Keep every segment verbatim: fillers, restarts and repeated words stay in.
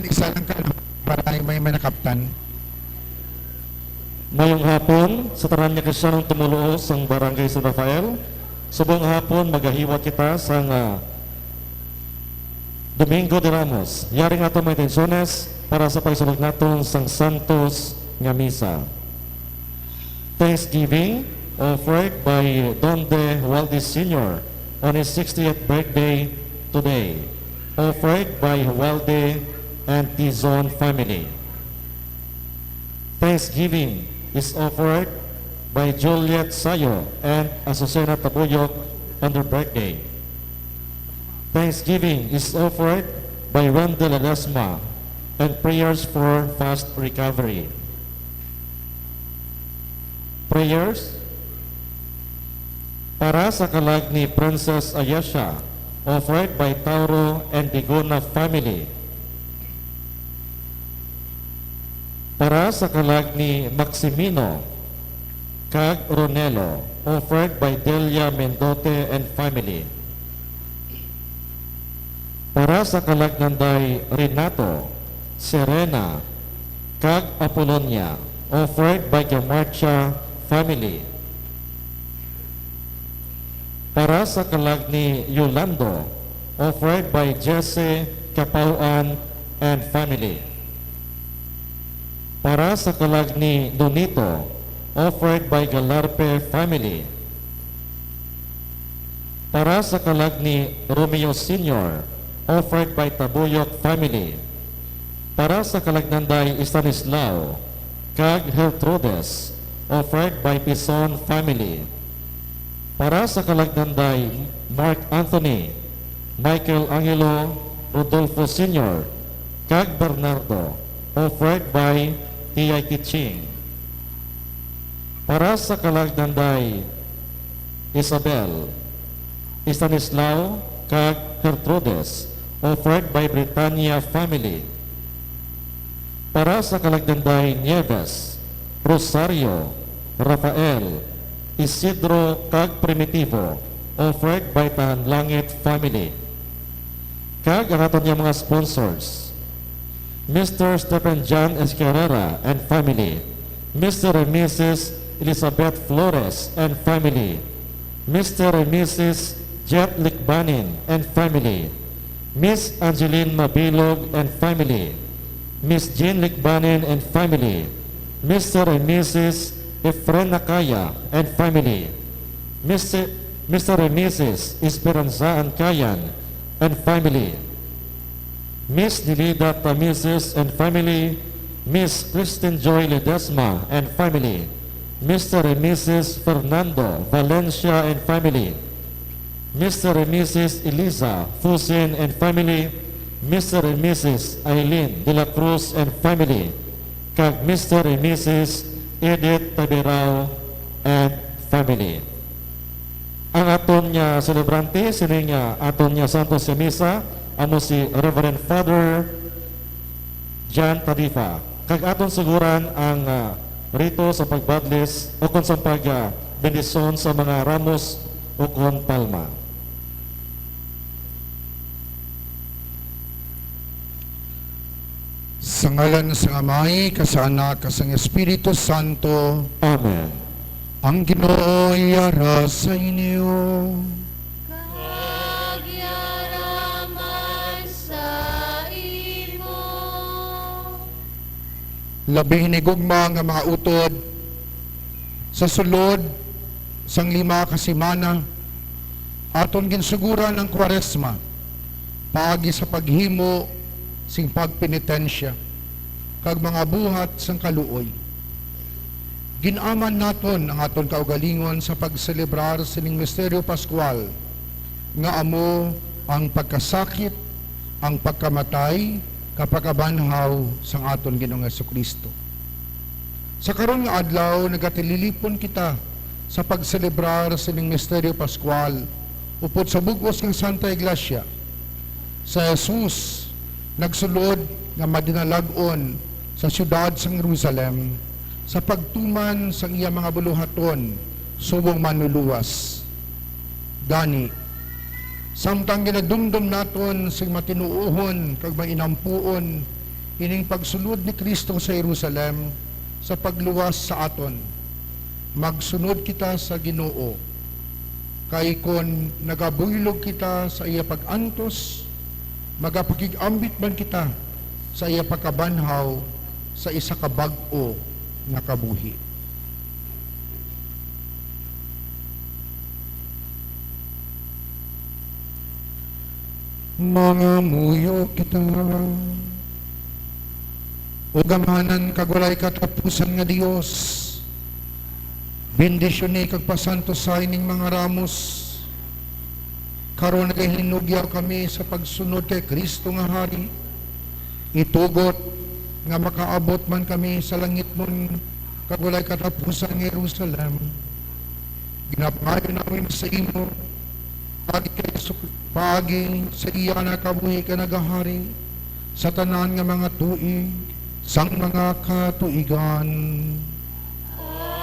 Isa lang ka, para may manakaptan. Mayong hapon sa tanan nga Kristiyanong tumuluo sang Barangay San Rafael. Subong hapon, magahiwat kita sang, ah, Domingo de Ramos. Yari nga aton mga intensyones para sa pagsulog naton sang santos nga misa. Thanksgiving offered by Donde Walde Senior on his sixtieth birthday today. Offered by Walde and Tizon family. Thanksgiving is offered by Juliet Sayo and Azucena Tabuyok on their birthday. Thanksgiving is offered by Wendell Ledesma and prayers for fast recovery. Prayers para sa kalag ni Princess Ayesha, offered by Tauro and Bigona family. Para sa kalag ni Maximino kag Ronelo, offered by Delia Mendote and family. Para sa kalag nanday Renato, Serena, kag Apolonia, offered by Gamarcha family. Para sa kalag ni Yolando, offered by Jesse Capauan and family. Para sa kalag ni Donito, offered by Galarpe family. Para sa kalag ni Romeo Senior, offered by Tabuyok family. Para sa kalag nanday Estanislao kag Gertrudes, offered by Pison family. Para sa kalag nanday Mark Anthony, Michael Angelo, Rodolfo Senior, kag Bernardo, offered by T I Kiching. Para sa kalag nanday Isabel, Estanislao, kag Gertrudes, offered by Britannia family. Para sa kalag nanday Nieves, Rosario, Rafael, Isidro, kag Primitivo, offered by Tahan Langit family. Kag ang aton nga mga sponsors, Mister Stephen John Escarrera and family, Mister and Missus Elizabeth Flores and family, Mister and Missus Jet Likbanin and family, Miss Angeline Mabilog and family, Miss Jean Likbanin and family, Mister and Missus Efren Nakaya and family, Mister, Mister and Missus Esperanza Ancayan and family, Miss Nilida Tamises and family, Miss Kristen Joy Ledesma and family, Mister and Missus Fernando Valencia and family, Mister and Missus Eliza Fusin and family, Mister and Missus Aileen de la Cruz and family, kag Mister and Missus Edith Tabirao and family. Ang aton nga selebrante sining, ah, aton nga santos nga misa amo si Reverend Father John Tadifa, kag aton suguran ang, ah, rito sa pagbadlis o kon sa pag, ah, bendisyon sa mga ramos o kon palma. Sa ngalan sang Amay, kag sa Anak, kag sang Espiritu Santo. Amen. Ang Ginoo yara sa inyo. Kag yara man sa imo. Labing hinigugma nga mga utod, sa sulod sang lima ka semana, aton ginsuguran ang Kwaresma paagi sa paghimo sing pagpenitensya kag mga buhat sang kaluoy. Gin-aman naton ang aton kaugalingon sa pagselebrar sining misteryo paskual, nga amo ang pagkasakit, ang pagkamatay, kag pagkabanhaw sang aton Ginoong Jesu-Cristo. Sa karon nga adlaw, nagatililipon kita sa pagselebrar sining misteryo paskual upod sa bug-os nga Santa Iglesia. Si Jesus nagsulod nga madinalag-on sa siyudad sang Jerusalem sa pagtuman sang iya mga buluhaton subong manluluwas. Gani, samtang ginadumdom naton sing matinuohon kag mainampuon Ining pagsulod ni Cristo sa Jerusalem sa pagluwas sa aton. Magsunod kita sa Ginoo, kay kon nagabuylog kita sa iya pag-antos, magapakig-ambit man kita sa iya pagkabanhaw sa isa ka bag-o nga kabuhi. Mangamuyo kita. O gamhanan kag walay katapusan nga Dios, bendisyoni kag pasantosa ining mga ramos. Karon nagahinugyaw kami sa pagsunod kay Cristo nga Hari. Itugot nga makaabot man kami sa langitnon kag walay katapusan nga Jerusalem. Ginapangayo namin sa imo, paagi kay Jesu-, paagi sa iya nga kabuhi ka nagahari sa tanan nga mga tuig sang mga katuigan. Amen.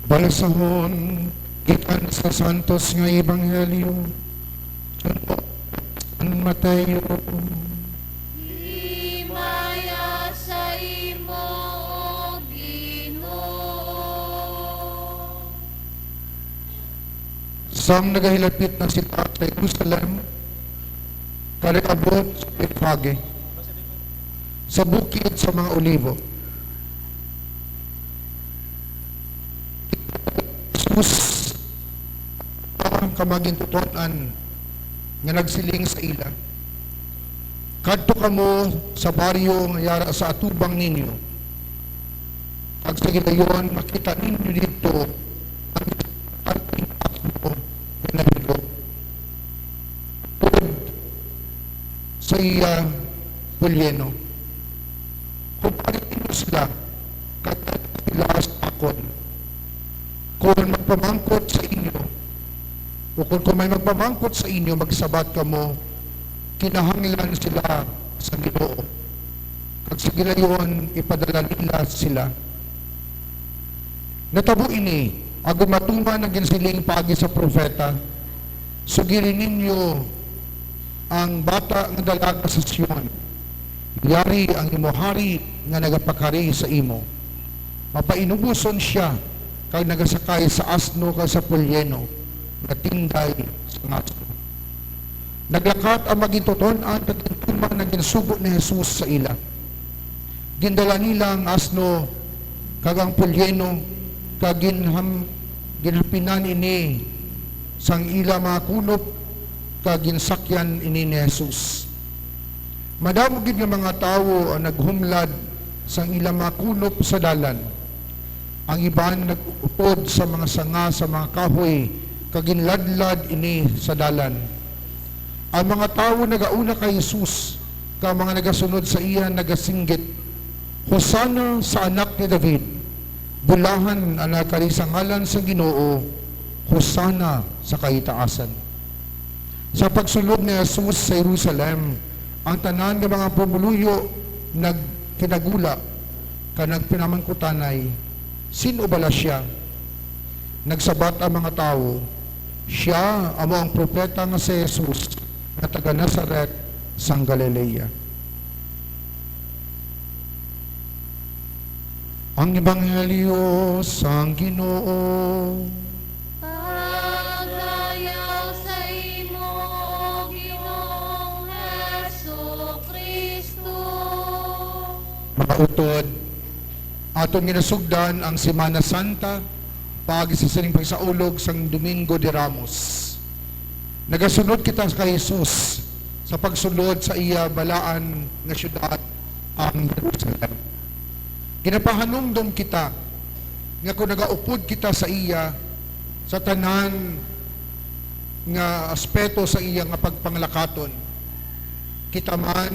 Balsahon gikan sa santos nga ebanghelyo. San Mateo. Himaya sa imo, O Ginoo. Sang nagahilapit na sila sa Jerusalem, kag nag-abot sa Bethfage, sa bukid sa mga Olivo, Jesus ang kamagintuton-an nga nagsiling sa ila, "Kadto kamo sa baryo nga yara sa atubang ninyo, kag sa gilayon makita ninyo didto ang asno nga nahigo upod sa iya pulyeno. Kumpari ninyo sila, kag sila sa akon. Kon magpamangkot sa inyo, o kon, kon may magpamangkot sa inyo, magsabat kamo, 'Kinahanglan sila sa Ginoo,' kag sa gilayon ipadala nila sila." Natabo ini agod matuman ang ginsiling paagi sa propeta, "Sugiri ninyo ang bata nga dalaga sa Sion, 'Yari ang imo hari nga nagapakari sa imo. Mapainuboson sia kag nagasakay sa asno kag sa pulyeno nga tinday sang asno.'" Naglakat ang magintuton-an kag gintuman ang ginsugo ni Jesus sa ila. Gindala nila ang asno kag ang pulyeno, kag ginham-, ginhapinan ini sang ila mga kunop, kag ginsakyan ini ni Jesus. Madamo gid nga mga tawo ang naghumlad sang ila mga kunop sa dalan. Ang iban nag-upod sa mga sanga sa mga kahoy, kag ginladlad ini sa dalan. Ang mga tawo nagauna kay Jesus, kag ang mga nagasunod sa iya nagasinggit, "Hosanna sa Anak ni David! Bulahan ang nagakari sa ngalan sang Ginoo! Hosanna sa kahitaasan!" Sa pagsulod ni Jesus sa Jerusalem, ang tanan nga mga pumuluyo nagkinagula kag nagpinamangkutanay, "Sin-o bala sia? Nagsabat ang mga tawo, "Sia amo ang propeta nga si Jesus nga taga Nazaret sang Galilea." Ang Ebanghelyo sang Ginoo. Paglayaw sa imo, O Ginoong Jesucristo. Mga utod, aton ginasugdan ang Semana Santa, paagi sa sining pagsaulog sang Domingo de Ramos. Nagasunod kita kay Jesus sa pagsulod sa iya balaan nga siyudad, ang Jerusalem. Ginapahanumdom kita nga kung nagaupod kita sa iya sa tanan nga aspeto sa iya nga pagpanglakaton, kita man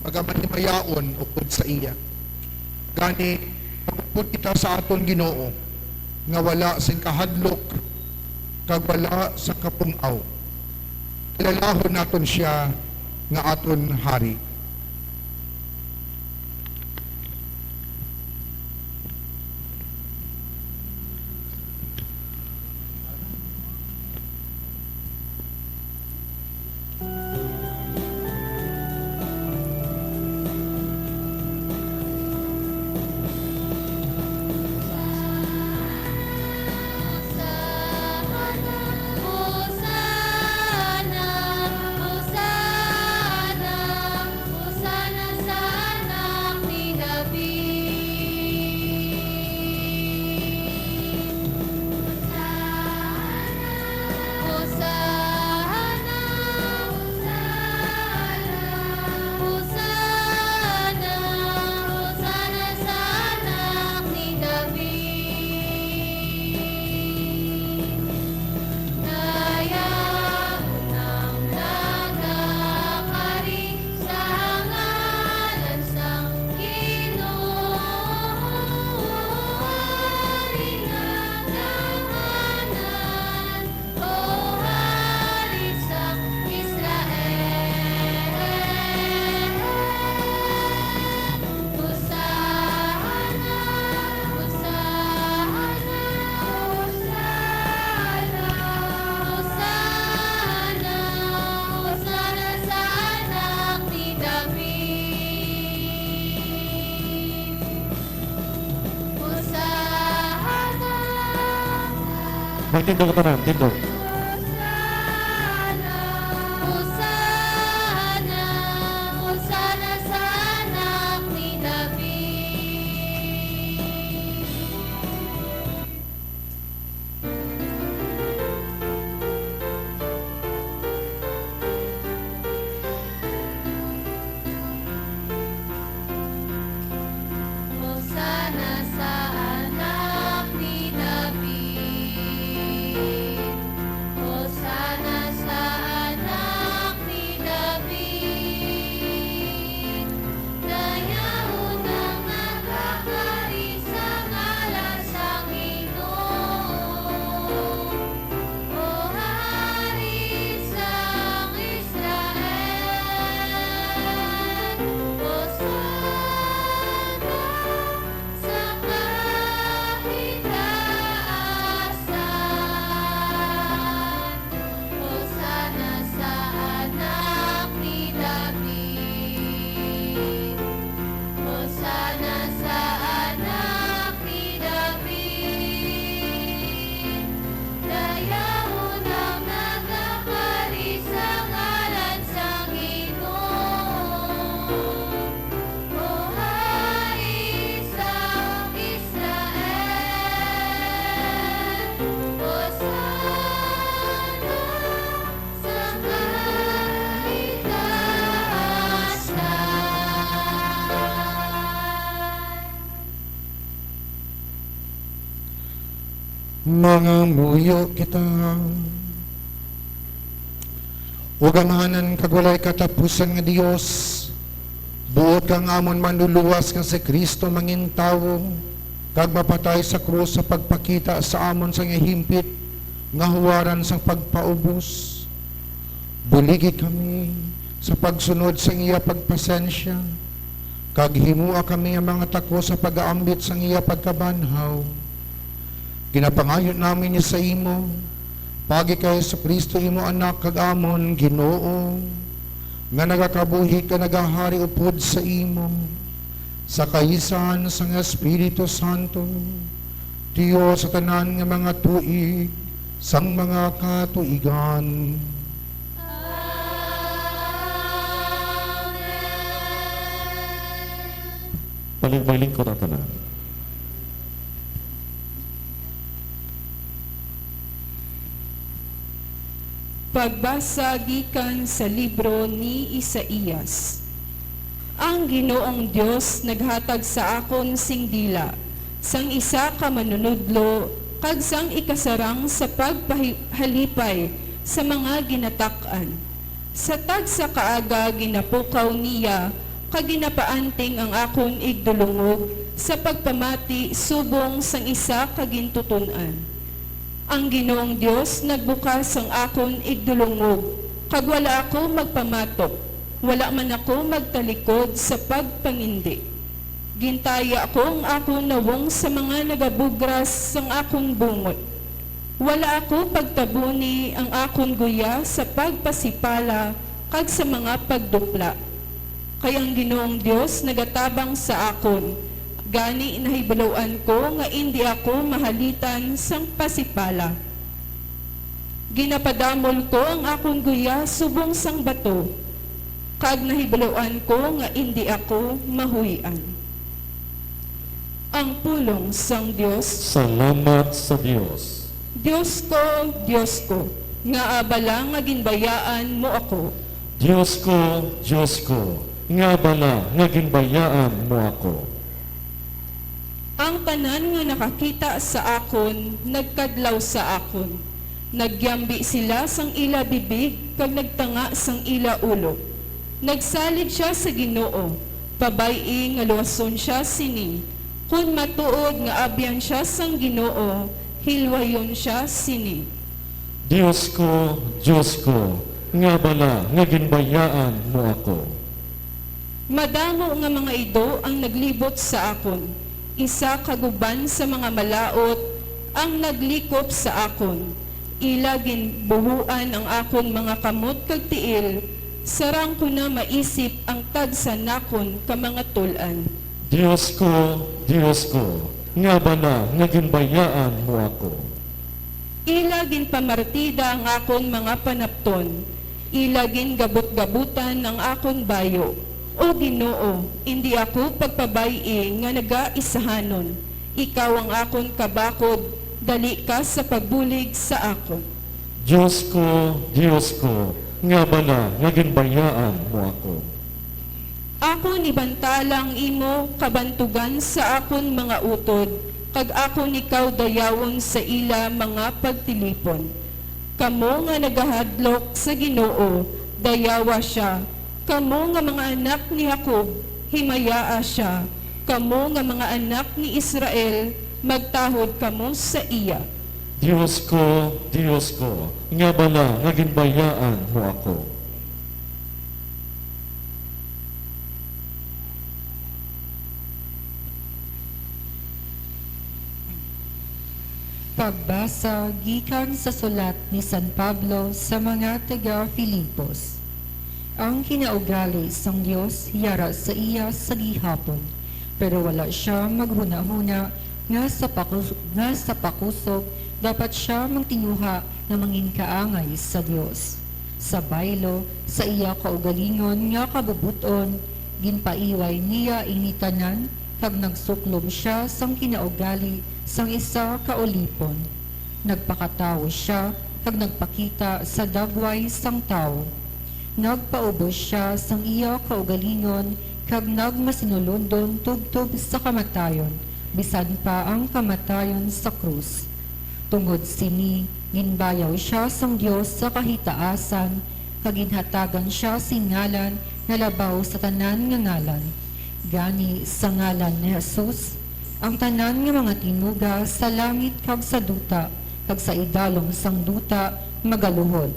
magamanimayaon upod sa iya. Gani, mag-upod kita sa aton Ginoo nga wala sing kahadlok kag wala sa kapung-aw. Kilalahon naton sia nga aton Hari. Sa ngalan sang Ginoo, Hari nga tahanan, O Hari sang Israel. Hosana, Hosana, Hosana, Hosana, Hosana sa anak ni David. Hosana. Magtindog ka na, tindog. Hosana, Hosana, Hosana sa anak ni David. Hosana sa anak ni David. Hosana sa anak ni David. Dayaw ang nagakari sa ngalan sang Ginoo. O Hari sang Israel, Hosana sa kahitaasan. Hosana sa anak ni David. Hosana sa anak ni David. Dayawon ang nagakari sa ngalan sang Ginoo. O Hari sang Israel, Hosana sa kahitaasan. Mangamuyo kita. O Gamhanan kag walay katapusan nga Dios, buot kang amon Manluluwas nga si Cristo mangintawo kag mapatay sa krus sa pagpakita sa amon sang iya himpit nga huwaran sang pagpaubos. Buligi kami sa pagsunod sang iya pagpasensya, kag himoa kami nga mga takos sa pag-aambit sang iya pagkabanhaw. Ginapangayo namin ni sa imo, pagi kay Jesu-Cristo, imo Anak kag amon Ginoo, nga nagakabuhi kag nagahari upod sa imo, sa kaisan sang Espiritu Santo, Dios sa tanan nga mga tuig sang mga katuigan. Amen. Maling-, maglingkod ang tanan. Pagbasa gikan sa libro ni Isaias. Ang Ginoong Dios naghatag sa akon sing dila, sang isa ka manunodlo, kag sang ikasarang sa pagpahi-, halipay sa mga ginatak-an. Sa tagsa ka aga ginapukaw niya kag ginapaanting ang akon igdulungog sa pagpamati subong sang isa ka gintuton-an. Ang Ginoong Dios nagbukas sang akon igdulungog, kag wala ako magpamatok, wala man ako magtalikod sa pagpangindi. Gintaya ko ang akon nawong sa mga nagabugras sang akon bungot. Wala ako pagtabuni ang akon guya sa pagpasipala kag sa mga pagdupla. Kay ang Ginoong Dios nagatabang sa akon, gani nahibaluan ko nga indi ako mahalitan sang pasipala. Ginapadamol ko ang akon guya subong sang bato, kag nahibaluan ko nga indi ako mahuy-an. Ang pulong sang Dios. Salamat sa Dios. Dios ko, Dios ko, ngaa bala nga ginbayaan mo ako? Dios ko, Dios ko, ngaa bala nga ginbayaan mo ako? Ang tanan nga nakakita sa akon nagkadlaw sa akon. Nagyambi sila sang ila bibig kag nagtanga sang ila ulo. Nagsalig sia sa Ginoo, "Pabay-i nga luwason sia sini. Kon matuod nga abyan sia sang Ginoo, hilwayon sia sini." Dios ko, Dios ko, ngaa bala nga ginbayaan mo ako? Madamo nga mga ido ang naglibot sa akon, isa kag uban sa mga malaut ang naglikop sa akon. Ila ginbuhuan ang akon mga kamot kag tiil, sarang ko na maisip ang tagsa nakon ka mga tul-an. Dios ko, Dios ko, ngaa bala nga ginbayaan mo ako? Ila ginpamartida ang akon mga panapton, ila gingabot-gabutan ang akon bayo. O Ginoo, indi ako pagpabay-i nga nagaisahanon. Ikaw ang akon kabakod, dali ka sa pagbulig sa akon. Dios ko, Dios ko, ngaa bala nga ginbayaan mo ako? Akon ibantala ang imo kabantugan sa akon mga utod, kag akon ikaw dayawon sa ila mga pagtilipon. Kamo nga nagahadlok sa Ginoo, dayawa sia. Kamo nga mga anak ni Jacob, himayaa sia. Kamo nga mga anak ni Israel, magtahod kamo sa iya. Dios ko, Dios ko, ngaa bala nga ginbayaan mo ako? Pagbasa gikan sa sulat ni San Pablo sa mga taga-Filipos. Ang kinaugali sang Dios yara sa iya sa gihapon, pero wala sia maghunahuna nga sa pakus-, nga sa pakusog dapat sia magtinguha nga manginkaangay sa Dios. Sa baylo, sa iya kaugalingon nga kabubot-on, ginpaiway niya ini tanan, kag nagsuklob sia sang kinaugali sang isa ka ulipon. Nagpakatawo sia kag nagpakita sa dagway sang tawo. Nagpaubos sia sang iya kaugalingon kag nagmasinulundon tubtob sa kamatayon, bisan pa ang kamatayon sa krus. Tungod sini, ginbayaw sia sang Dios sa kahitaasan, kag ginhatagan sia sing ngalan nga labaw sa tanan nga ngalan. Gani, sa ngalan ni Jesus, ang tanan nga mga tinuga sa langit kag sa duta kag sa idalom sang duta magaluhod,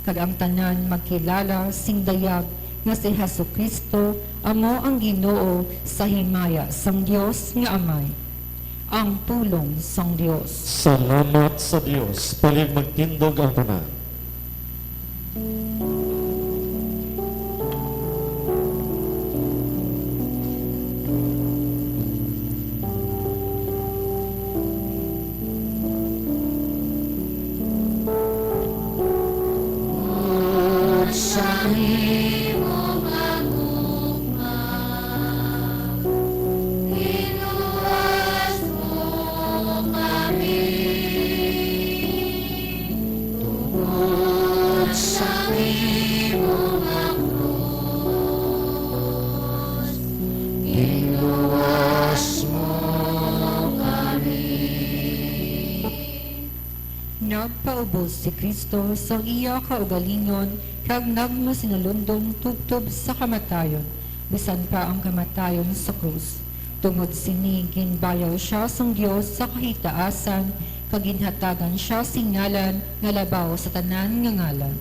kag ang tanan magkilala sing dayag nga si Jesu-Cristo amo ang Ginoo, sa himaya sang Dios nga Amay. Ang pulong sang Dios. Salamat sa Dios. Palig magtindog ang tanan. Nagpaubos si Cristo sang iya kaugalingon kag nagmasinulondon tubtob sa kamatayon, bisan pa ang kamatayon sa krus. Tungod sini, ginbayaw sia sang Dios sa kahitaasan, kag ginhatagan sia sing ngalan nga labaw sa tanan nga ngalan.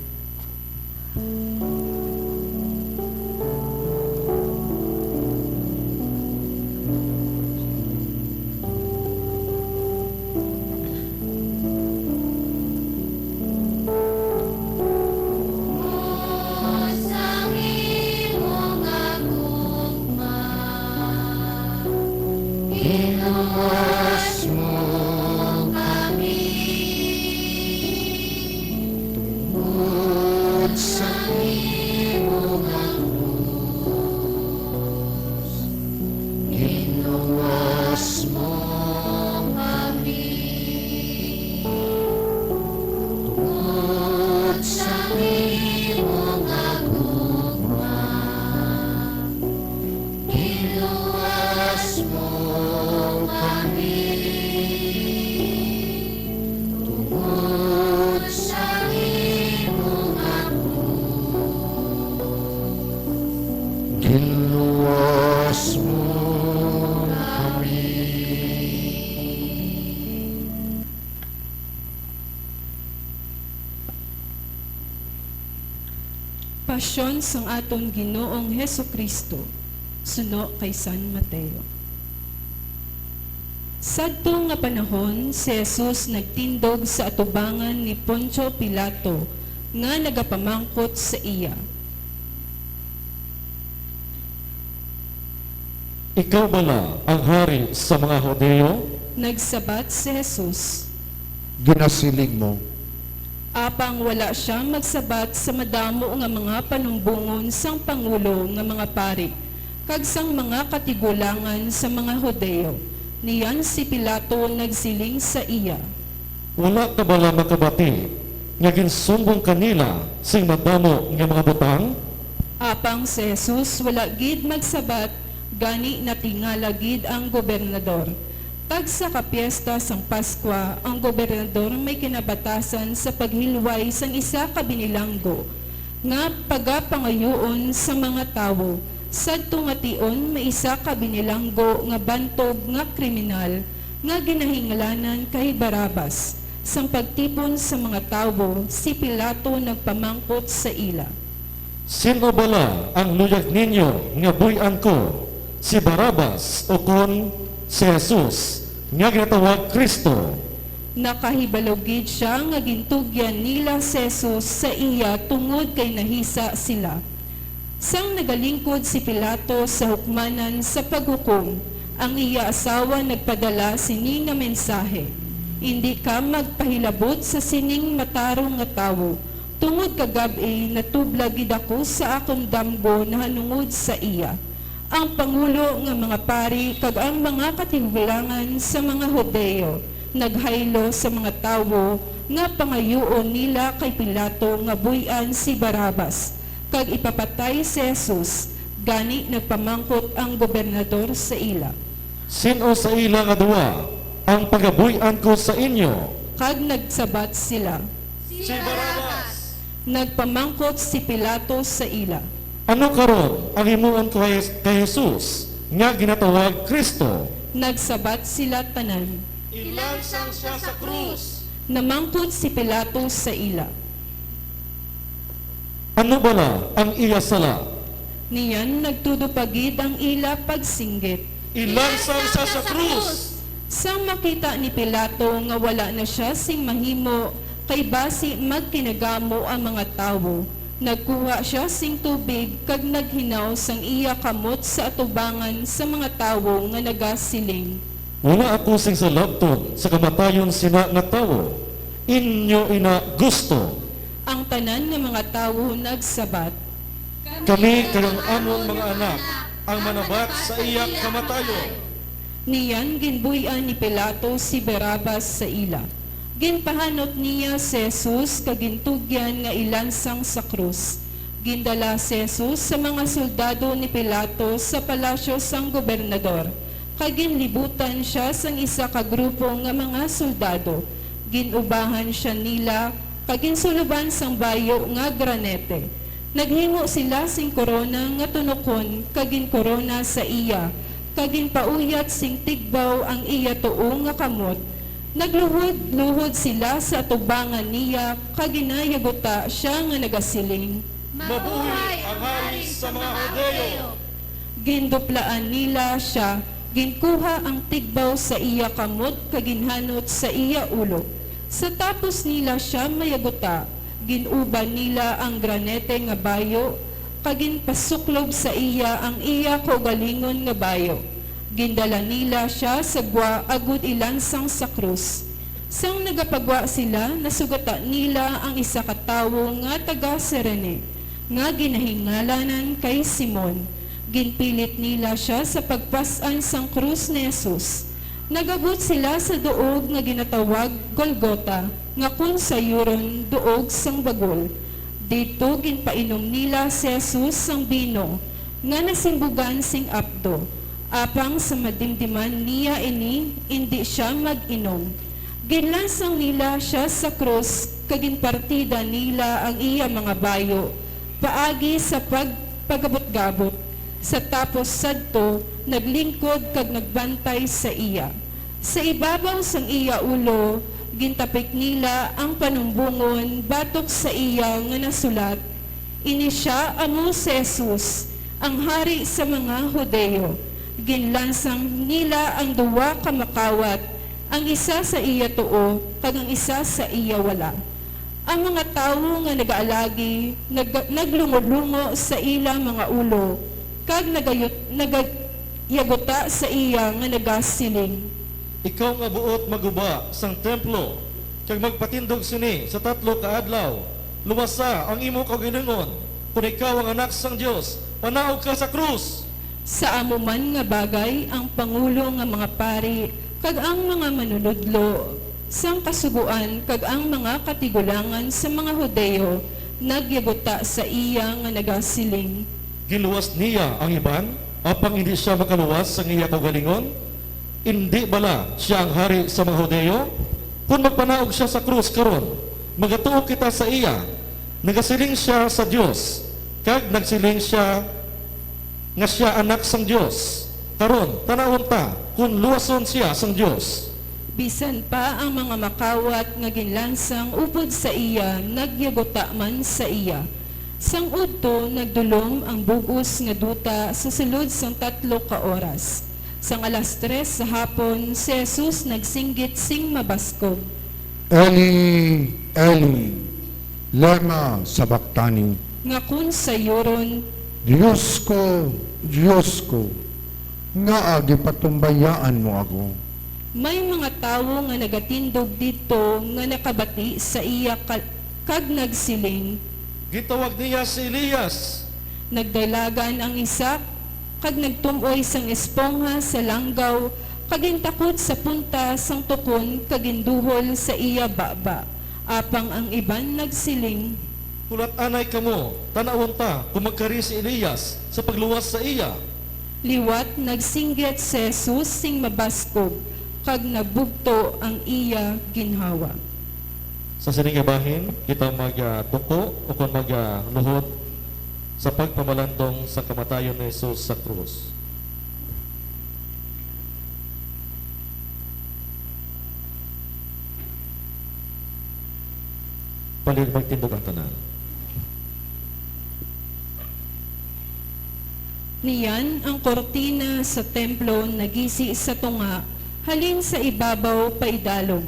Iluwas mo kami tungod sa imo nga krus. Iluwas mo kami tungod sa imo nga gugma. Iluwas mo kami tungod sa imo nga krus. Ginluwas mo kami. Pasyon sang aton Ginoong Jesu-Cristo suno kay San Mateo. Sadto nga panahon, si Jesus nagtindog sa atubangan ni Poncio Pilato nga nagapamangkot sa iya. Ikaw bala ang hari sa mga Hudiyo? Nagsabat si Jesus, Ginasiling mo. Apang wala sia magsabat sa madamo nga mga panumbongon sang pangulo nga mga pari kag sang mga katigulangan sa mga Hudiyo. Niyan si Pilato nagsiling sa iya, Wala ka bala makabati nga ginsumbong ka nila sing madamo nga mga butang? Apang si Jesus wala gid magsabat, gani natingala gid ang gobernador. Tagsa ka piesta sang Pascua, ang gobernador may kinabatasan sa paghilway sang isa ka binilanggo nga pagapangayuon sa mga tawo, sadto nga tion may isa ka binilanggo nga bantog nga kriminal nga ginahinglanan kay Barrabas. Sang pagtipon sa mga tawo, si Pilato nagpamangkot sa ila, Sin-o bala ang luyag ninyo nga buy-an ko, si Barrabas ukon si Jesus nga ginatawag Cristo? Nakahibalo gid sia nga gintugyan nila si Jesus sa iya tungod kay nahisa sila. Sang nagalingkod si Pilato sa hukmanan sa paghukom, ang iya asawa nagpadala sini nga mensahe, Indi ka magpahilabot sa sining matarong nga tawo, tungod kagab-i natublag gid ako sa akon damgo nahanungod sa iya. Ang pangulo nga mga pari kag ang mga katigulangan sa mga Hudiyo naghaylo sa mga tawo nga pangayuon nila kay Pilato nga buy-an si Barrabas kag ipapatay si Jesus. Gani nagpamangkot ang gobernador sa ila, Sin-o sa ila nga duha ang pagabuy-an ko sa inyo? Kag nagsabat sila. Si Barrabas! Nagpamangkot si Pilato sa ila, Ano karon ang himuon ko kay, kay Jesus nga ginatawag Cristo? Nagsabat sila tanan. Ilansang siya sa krus! Namangkot si Pilato sa ila, Ano bala ang iya sala? Niyan nagtudo pa gid ang ila pagsinggit. Ilansang siya sa krus! Sang makita ni Pilato nga wala na sia sing mahimo, kay basi magkinagamo ang mga tawo, nagkuha sia sing tubig kag naghinaw sang iya kamot sa atubangan sa mga tawo nga nagasiling, "Wala ako sing salabton sa kamatayon sina nga tawo. Inyo ina gusto?" Ang tanan nga mga tawo nagsabat, "Kami kag ang amon mga anak ang manabat sa iya kamatayon." Niyan ginbuy-an ni Pilato si Barrabas sa ila. Ginpahanot niya si Jesus kag gintugyan nga ilansang sa krus. Gindala si Jesus sa mga soldado ni Pilato sa palasyo sang gobernador, kag ginlibutan sia sang isa ka grupo nga mga soldado. Gin-ubahan sia nila, kag ginsuluban sang bayo nga granete. Naghimo sila sing korona nga tunokon kag ginkorona sa iya, kag ginpauyat sing tigbaw ang iya tuo nga kamot. Nagluhod-luhod sila sa atubangan niya, kag ginayaguta sia nga nagasiling, "Mabuhi ang Hari sa mga Hudiyo!" Ginduplaan nila sia, ginkuha ang tigbaw sa iya kamot kag ginhanot sa iya ulo. Sa tapos nila sia mayaguta, gin-uban nila ang granete nga bayo, kag ginpasuklob sa iya ang iya kaugalingon nga bayo. Gindala nila sia sa gwa agud ilansang sa krus. Sang nagapagwa sila, nasugata nila ang isa ka tawo nga taga-Cirene, nga ginahingalanan kay Simon. Ginpilit nila sia sa pagpas-an sang krus ni Jesus. Nag-abot sila sa duog nga ginatawag Golgota, nga kon sayuron, Duog sang Bagol. Didto ginpainom nila si Jesus sang bino nga nasimbugan sing apdo, apang sa madimdiman niya ini, indi sia mag-inom. Ginlansang nila sia sa krus kag ginpartida nila ang iya mga bayo paagi sa pag-, pagabot-gabot. Sa tapos sadto, naglingkod kag nagbantay sa iya. Sa ibabaw sang iya ulo, gintapik nila ang panumbongon batok sa iya nga nasulat, "Ini sia amo si Jesus, ang Hari sa mga Hudiyo." Ginlansang nila ang duwa ka makawat, ang isa sa iya tuo kag ang isa sa iya wala. Ang mga tawo nga nagaalagi nag-, naglungolungo sa ila mga ulo, kag nagayut-, nagayaguta sa iya nga nagasiling, "Ikaw nga buot maguba sang templo kag magpatindog sini sa tatlo ka adlaw, luwasa ang imo kaugalingon. Kon ikaw ang Anak sang Dios, panaog ka sa krus!" Sa amo man nga bagay, ang pangulo nga mga pari kag ang mga manunodlo sang Kasugoan kag ang mga katigulangan sa mga Hudiyo nagyaguta sa iya nga nagasiling, "Ginluwas niya ang iban, apang indi sia makaluwas sang iya kaugalingon? Indi bala sia ang Hari sa mga Hudiyo? Kon magpanaog sia sa krus karon, magatuo kita sa iya. Nagasiling sia sa Dios, kag nagsiling sia nga sia Anak sang Dios. Karon, tan-awon ta kon luwason sia sang Dios." Bisan pa ang mga makawat nga ginlansang upod sa iya nagyaguta man sa iya. Sang udto, nagdulom ang bug-os nga duta sa sulod sang tatlo ka oras. Sang alas tres sa hapon, si Jesus nagsinggit sing mabaskog, "Eli, Eli, lema sabachthani?" Nga kon sayuron, "Dios ko, Dios ko, ngaa ginpatumbayaan mo ako?" May mga tawo nga nagatindog didto nga nakabati sa iya ka-, kag nagsiling, "Gintawag niya si Elias." Nagdalagan ang isa, kag nagtum-oy sang espongha sa langgaw, kag gintakod sa punta sang tukon kag ginduhol sa iya baba. Apang ang iban nagsiling, "Hulat anay kamo, tan-awon ta kon magkari si Elias sa pagluwas sa iya." Liwat nagsinggit si Jesus sing mabaskog, kag nabugto ang iya ginhawa. Sa sini nga bahin, kita magtuko ukon magluhod sa pagpamalandong sa kamatayon ni Jesus sa krus. Palihog magtindog ang tanan. Niyan ang kurtina sa templo nagisi sa tunga, Halin sa ibabaw paidalom,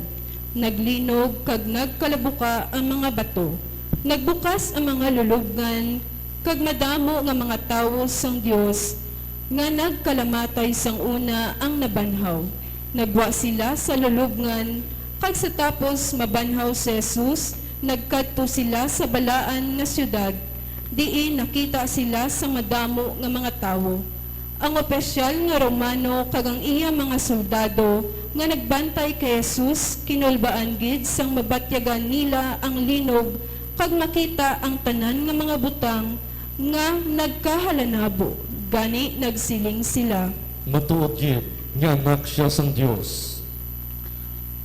naglinog kag nagkalabuka ang mga bato. Nagbukas ang mga lulobngan, kag madamo nga mga tawo sang Dios nga nagkalamatay sang una ang nabanhaw. Nagwa sila sa lulobngan, kag sa tapos mabanhaw si Jesus, nagkadto sila sa balaan nga siyudad, diin nakita sila sang madamo nga mga tawo. Ang opisyal nga Romano kag ang iya mga soldado nga nagbantay kay Jesus kinulbaan gid sang mabatyagan nila ang linog kag makita ang tanan nga mga butang nga nagkahalanabo. Gani nagsiling sila, "Matuod gid nga Anak sia sang Dios."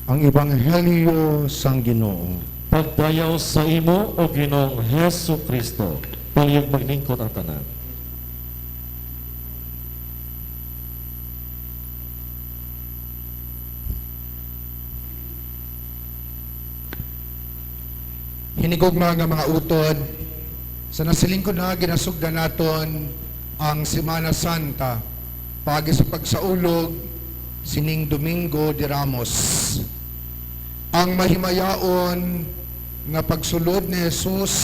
Ang Ebanghelyo sang Ginoo. Pagdayaw sa imo, O Ginoong Jesu-Cristo. Palihog maglingkod ang tanan. Hinigugma nga mga utod, sa nasiling ko na ginasugdan naton ang Semana Santa, paagi sa pagsaulog sining Domingo de Ramos. Ang mahimayaon nga pagsulod ni Jesus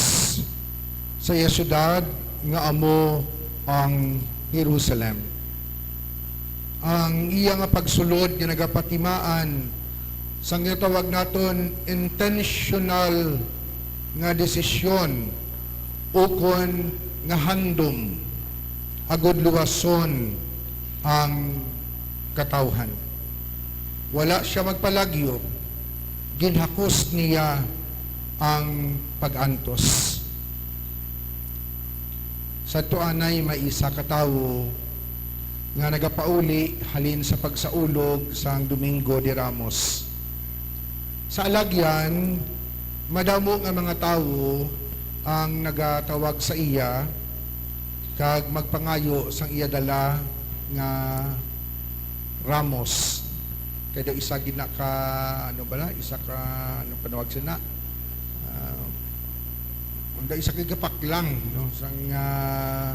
sa iya siyudad nga amo ang Jerusalem. Ang iya nga pagsulod nga nagapatimaan sang ginatawag naton intentional nga desisyon ukon nga handom, agud luwason ang katawhan. Wala sia magpalagyo, ginhakos niya ang pag-antos. Sadto anay may isa ka tawo nga nagapauli halin sa pagsaulog sang Domingo de Ramos. Sa alagyan, madamo nga mga tawo ang nagatawag sa iya kag magpangayo sang iya dala nga ramos. Kay daw isa gid na ka, ano bala, isa ka, ano panawag sina? Ah, ang daw isa ka gapaklang, no, sang, ah,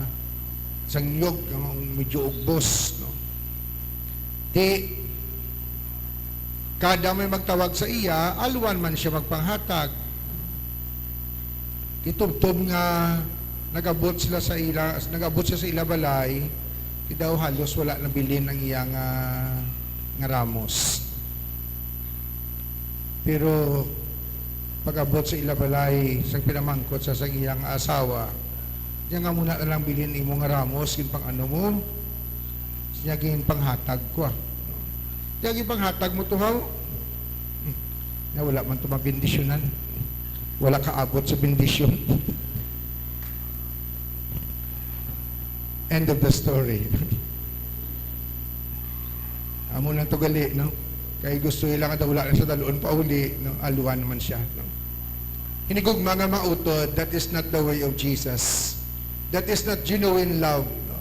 sang niyog, ang medyo ugbos, no. Ti, kada may magtawag sa iya, alwan man siya magpanghatag. Ti tubtob nga nag-abot sila sa ila, nag-abot siya sa ila balay, ti daw halos wala nabilin ang iya nga, nga ramos. Pero pag-abot sa ila balay, sang pinamangkot sa, sang iya nga asawa, "Diyan nga muna na lang bilhin imo nga ramos, ginpang-ano mo?" Siya, "Ginpanghatag ko, ah." "Diyan ginpanghatag mo to, haw?" "Hmm, na wala man to mabendisyonan. Wala kaabot sa bendisyon." End of the story. Amo lang to gali, no? Kay gusto nila nga daw wala na sa daluon pauli, no? Alwan naman siya, no? Hinigugma nga mga utod, that is not the way of Jesus. That is not genuine love, no?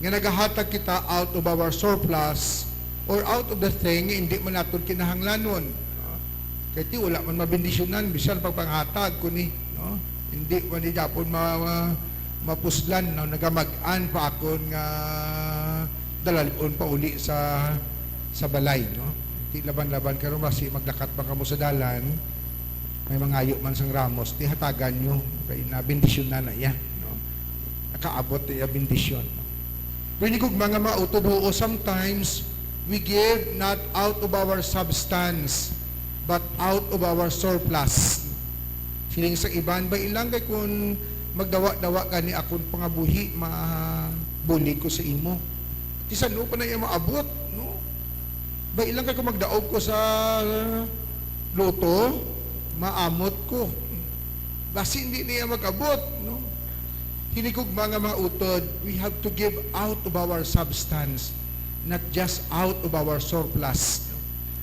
Nga nagahatag kita out of our surplus or out of the thing nga hindi man naton kinahanglanon, no? Kay ti wala man mabendisyonan, bisan pagpanghatag ko ni, no? Hindi man di dapat ma-, ma-, mapuslan, no? Nagamag-an pa akon nga dalalon pa uli sa, sa balay, no? Ti laban-laban karon, basi maglakat pa kamo sa dalan, may mangayo man sang ramos, ti hatagan nyo, kay nabendisyon na na iya, no? Nakaabot na iya bendisyon. Pero hinigugma nga mga utod, oo, sometimes we give not out of our substance, but out of our surplus. Siling sa iban, "Bailang kay kun magdawa-dawa gani akon pangabuhi, mabulig ko sa imo." Ti san-o pa na iya maabot, no? "Bailang kay kun magdaog ko sa lotto, maamot ko." Basi hindi niya mag-abot, no? Hinigugma nga mga utod, we have to give out of our substance, not just out of our surplus.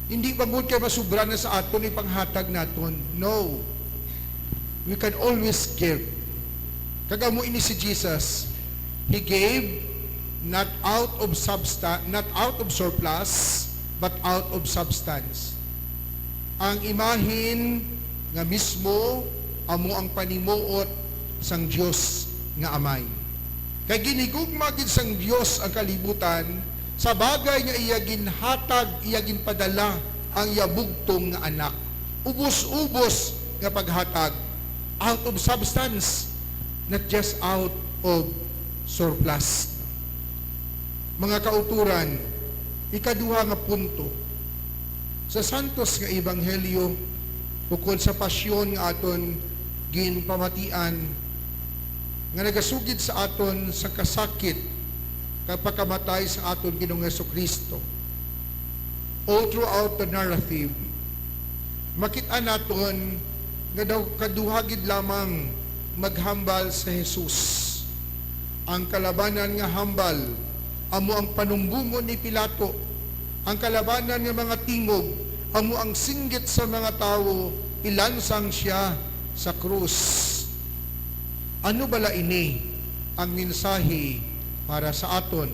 Hindi bangod kay masubra na sa aton ipanghatag naton. No. We can always give. Kag amo ini si Jesus. He gave not out of substa-, not out of surplus, but out of substance. Ang imahen nga mismo amo ang panimuot sang Dios nga Amay. Kay ginhigugma gid sang Dios ang kalibutan, Sa bagay nga iya ginhatag, iya ginpadala ang iya bugtong nga Anak. Ubos-ubos nga paghatag, out of substance, not just out of surplus. Mga kauturan, ikaduha nga punto, sa santos nga ebanghelyo, ukon sa pasyon nga aton ginpamatian, nga nagasugid sa aton sa kasakit kag pagkamatay sa aton Ginoong Jesu-Cristo. All throughout the narrative, makit-an naton nga daw kaduha gid lamang maghambal sa Jesus. Ang kalabanan nga hambal amo ang panumbongon ni Pilato. Ang kalabanan nga mga tingog amo ang singgit sa mga tawo, ilansang sia sa krus. Ano bala ini ang mensahe para sa aton?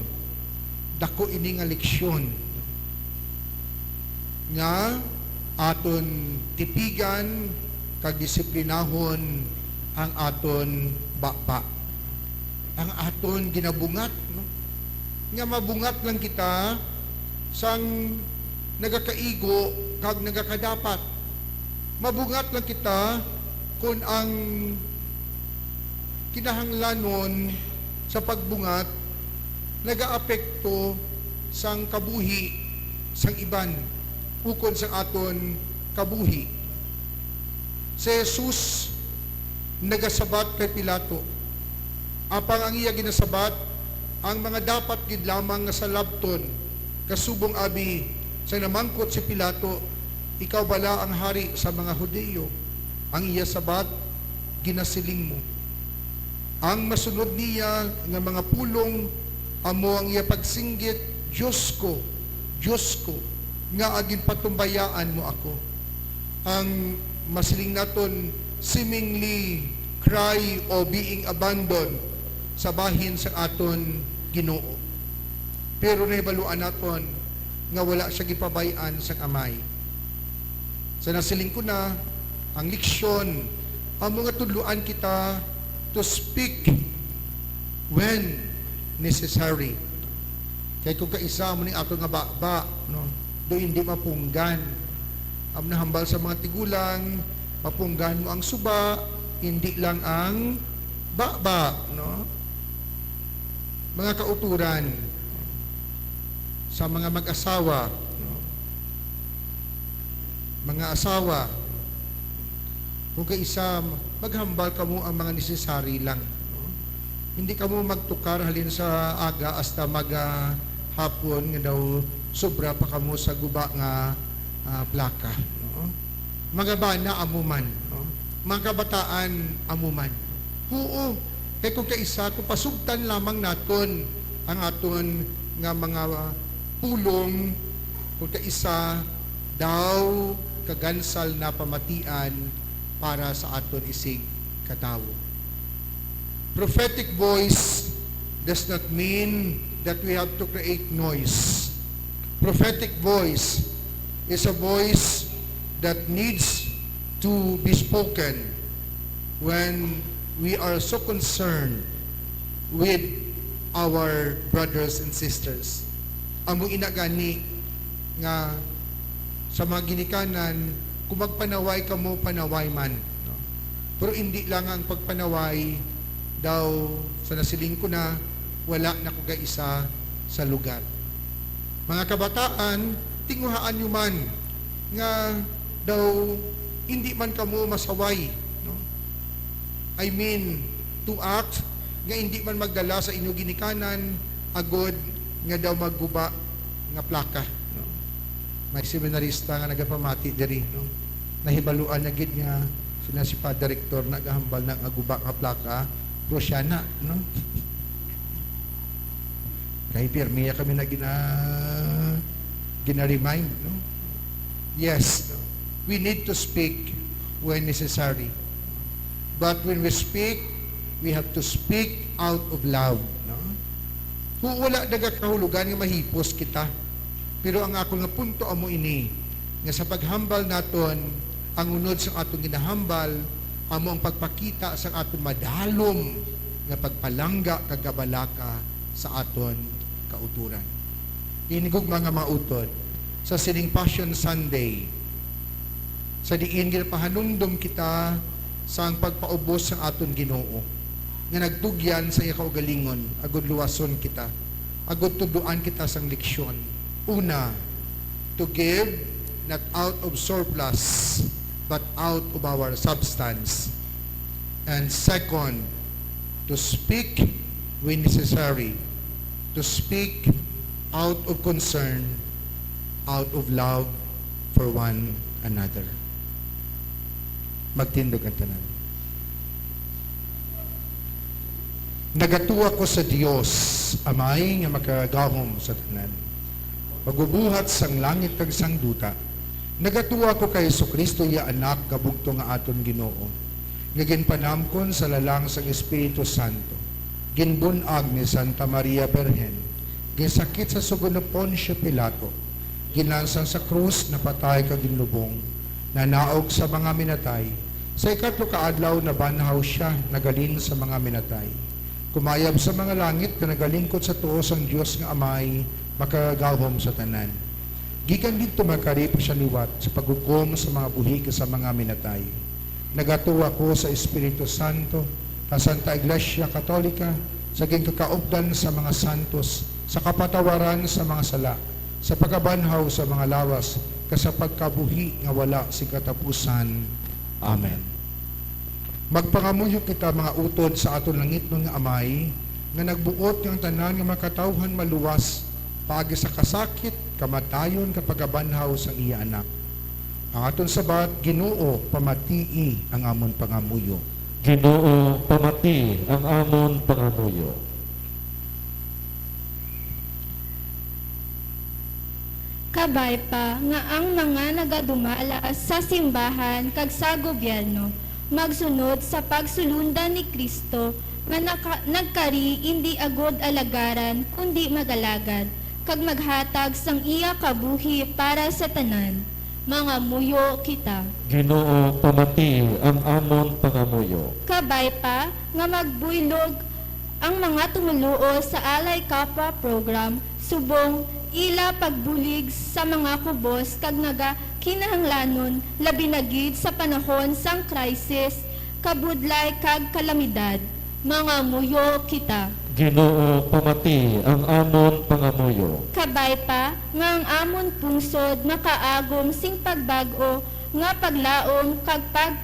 Dako ini nga leksyon nga aton tipigan kag disiplinahon ang aton baba, ang aton ginabungat, no? Nga mabungat lang kita sang nagakaigo kag nagakadapat. Mabungat lang kita kon ang kinahanglanon sa pagbungat nagaapekto sang kabuhi sang iban ukon sang aton kabuhi. Si Jesus nagasabat kay Pilato, apang ang iya ginasabat ang mga dapat gid lamang nga salabton. Kasubong abi, sa namangkot si Pilato, "Ikaw bala ang hari sa mga Hudiyo?" Ang iya sabat, "Ginasiling mo." Ang masunod niya nga mga pulong amo ang iya pagsinggit, "Dios ko, Dios ko, ngaa ginpatumbayaan mo ako?" Ang masiling naton, seemingly cry o being abandoned sa bahin sang aton Ginoo. Pero nahibaluan naton nga wala sia gipabay-an sang Amay. Sa nasiling ko na, ang leksyon amo nga tudloan kita to speak when necessary. Kay kung kaisa amo ni ato nga baba, no, do hindi mapunggan. Amo nahambal sa mga tigulang, mapunggan mo ang suba, hindi lang ang baba, no? Mga kauturan sa mga mag-asawa, no? Mga asawa, kung kaisa, maghambal kamo ang mga necessary lang, no? Hindi kamo magtukar halin sa aga hasta mag, ah, hapon nga daw sobra pa kamo sa guba nga, ah, plaka, no? Mga bana amo man, no? Mga kabataan amo man. Huo, kay kung kaisa, kung pasugtan lamang naton ang aton nga mga pulong, kung kaisa daw kagansal na pamatian para sa aton isig katawo. Prophetic voice does not mean that we have to create noise. Prophetic voice is a voice that needs to be spoken when we are so concerned with our brothers and sisters. Amo ina gani nga sa mga ginikanan, kung magpanaway kamo, panaway man, no? Pero indi lang ang pagpanaway daw, sa nasiling ko na, wala na ko kaisa sa lugar. Mga kabataan, tinguhaan nyo man nga daw hindi man kamo masaway, no? I mean, to act nga hindi man magdala sa inyo ginikanan, agod nga daw magguba nga plaka, no? May seminarista nga nagapamati diri, no? Nahibaluan niya gid nga sina si Father Rector nagahambal na nga guba nga plaka, pero siya na, no? Kay pirmi ya kami na gina-, gina-remind, no? Yes, no? We need to speak when necessary. But when we speak, we have to speak out of love, no? Hu-, wala nagakahulugan nga mahipos kita. Pero ang akon nga punto amo ini, nga sa paghambal naton, ang unod sa aton ginahambal amo ang pagpakita sa aton madalom nga pagpalangga kag kabalaka sa aton kauturan. Ini gugma nga mga utod sa sining Passion Sunday, sa diin ginapahanumdom kita sang pagpaubos sang aton Ginoo, nga nagtugyan sa iya kaugalingon, agud luwason kita, agud tudloan kita sang leksyon. Una, to give not out of surplus, but out of our substance. And second, to speak when necessary, to speak out of concern, out of love for one another. Magtindog ang tanan. Nagatuo ako sa Dios, Amay nga makagagahom sa tanan, Magbubuhat sang langit kag sang duta. Nagatuo ako kay Jesu-Cristo, iya Anak nga bugtong nga aton Ginoo, nga ginpanamkon sa lalang sang Espiritu Santo, ginbun-ag ni Santa Maria Birhen, ginsakit sa sugo ni Poncio Pilato, ginlansang sa krus, napatay kag ginlubong, nanaog sa mga minatay. Sa ikatlo ka adlaw nabanhaw sia, naghalin sa mga minatay. Kumayab sa mga langit nga nagalingkod sa tuo sang Dios nga Amay, makagagahom sa tanan. Gikan didto magkari pa sia liwat sa paghukom sa mga buhi kag sa mga minatay. Nagatuo ako sa Espiritu Santo, sa Santa Iglesia Katolika, sa ginkakaupdan sa mga santos, sa kapatawaran sa mga sala, sa pagabanhaw sa mga lawas, kag sa pagkabuhi nga wala sing katapusan. Amen. Magpangamuyo kita, mga utod, sa aton langitnon nga Amay, nga nagbuot nga ang tanan nga mga katawuhan maluwas paagi sa kasakit, kamatayon, kag pagabanhaw sang iya Anak. Ang aton sabat: Ginoo, pamatii ang amon pangamuyo. Ginoo, pamatii ang amon pangamuyo. Kabay pa nga ang mga nagadumala sa simbahan kag sa gobyerno magsunod sa pagsulondan ni Cristo nga naka-, nagkari indi agud alagaran, kundi mag-alagad, kag maghatag sang iya kabuhi para sa tanan. Mangamuyo kita. Ginoo, pamatii ang amon pangamuyo. Kabay pa nga magbuylog ang mga tumoluo sa Alay Kapwa Program subong ila pagbulig sa mga kubos kag nagakinahanglanon, labi na gid sa panahon sang krisis, kabudlay, kag kalamidad. Mangamuyo kita. Ginoo, pamatii ang amon pangamuyo. Kabay pa nga ang amon pungsod makaagom sing pagbag-o nga paglaom kag pag-,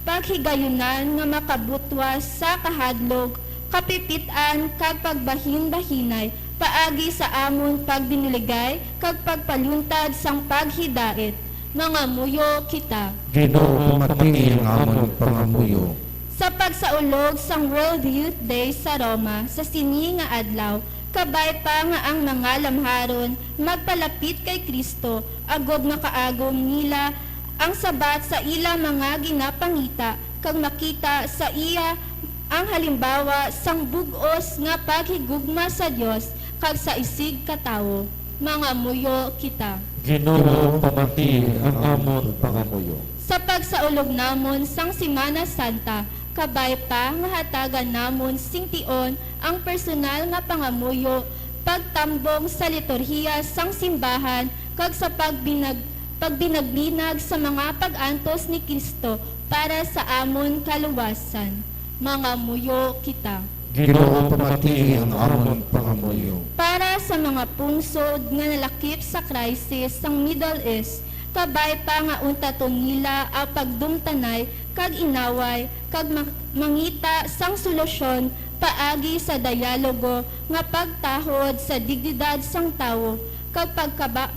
paghigayunan nga makabutwas sa kahadlok, kapipit-an, kag pagbahinbahinay paagi sa amon pagbinuligay kag pagpaluntad sang paghidait. Mangamuyo kita. Ginoo, pamatii ang amon pangamuyo. Sa pagsaulog sang World Youth Day sa Roma sa sini nga adlaw, kabay pa nga ang mga lamharon magpalapit kay Cristo, agod nga kaagom nila ang sabat sa ila mga ginapangita, kag makita sa iya ang halimbawa sang bug-os nga paghigugma sa Dios kag sa isig ka tawo. Mangamuyo kita. Ginoo, pamatii ang amon pangamuyo. Sa pagsaulog namon sang Semana Santa, kabay pa nga hatagan namon sing tion ang personal nga pangamuyo, pagtambong sa liturhiya sang simbahan, kag sa pagbinag-, pagbinaglinag sa mga pag-antos ni Cristo para sa amon kaluwasan. Mangamuyo kita. Ginoo, pamatii ang amon pangamuyo. Para sa mga pungsod nga nalakip sa krisis sang Middle East, kabay pa nga untaton nila ang pagdumtanay kag inaway, kag ma-, mangita sang solusyon paagi sa dialogo nga pagtahod sa dignidad sang tawo kag pagkaba-,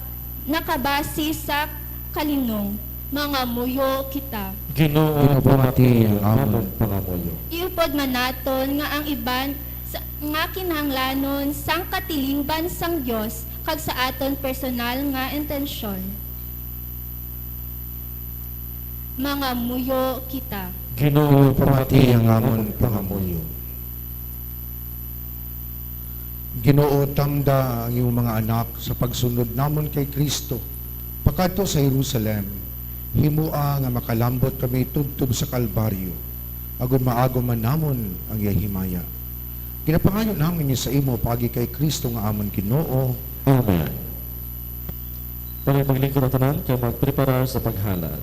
nakabase sa kalinong. Mangamuyo kita. Ginoo, pamatii ang amon pangamuyo. Iupod man naton nga ang iban sa, nga kinahanglanon sang katilingban sang Dios kag sa aton personal nga intensyon. Mangamuyo kita. Ginoo, pamatii ang amon pangamuyo. Ginoo, tamda ang imong mga anak sa pagsunod namon kay Cristo pakadto sa Jerusalem. Himoa nga makalambot kami tubtob sa Kalbaryo, agod maagom man namon ang iya himaya. Ginapangayo namon ini sa imo paagi kay Cristo nga amon Ginoo, Amen. Pwede maglingkod ang tanan kag magpreparar sa paghalad.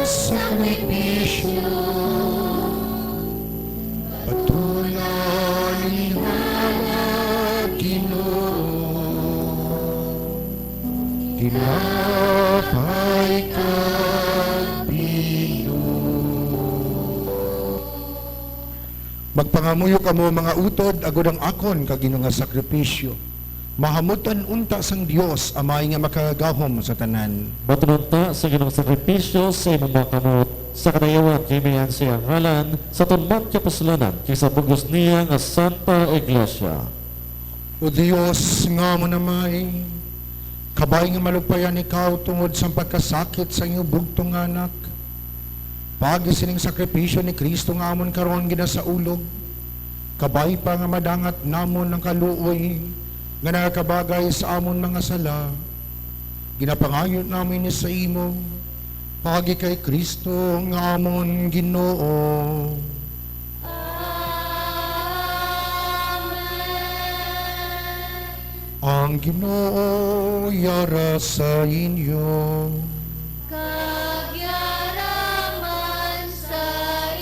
Sakripisyo, patunan ni Ginoo, tinapay kag bino. Magpangamuyo kamo, mga utod, agod ang akon kag inyo nga sakripisyo mahamutan unta sang Dios, Amay nga makagagahom sa tanan. Baton unta sa Ginoong sakripisyo sa imong mga kamot, sa kadayawan kay mayan sa iyang ngalan, sa aton man kapasulanan, kag sa bug-os niya nga Santa Iglesia. O Dios nga amon Amay, kabay nga malupayan ikaw tungod sang pagkasakit sa inyong bugtong nga Anak. Paagi sining sakripisyo ni Cristo nga amon karon ginasaulog, kabay pa nga madangat namon ang kaluoy nga nagakabagay sa amon mga sala, ginapangayo namon ini sa imo, paagi kay Cristo nga amon Ginoo. Amen. Ang Ginoo yara sa inyo. Kag yara man sa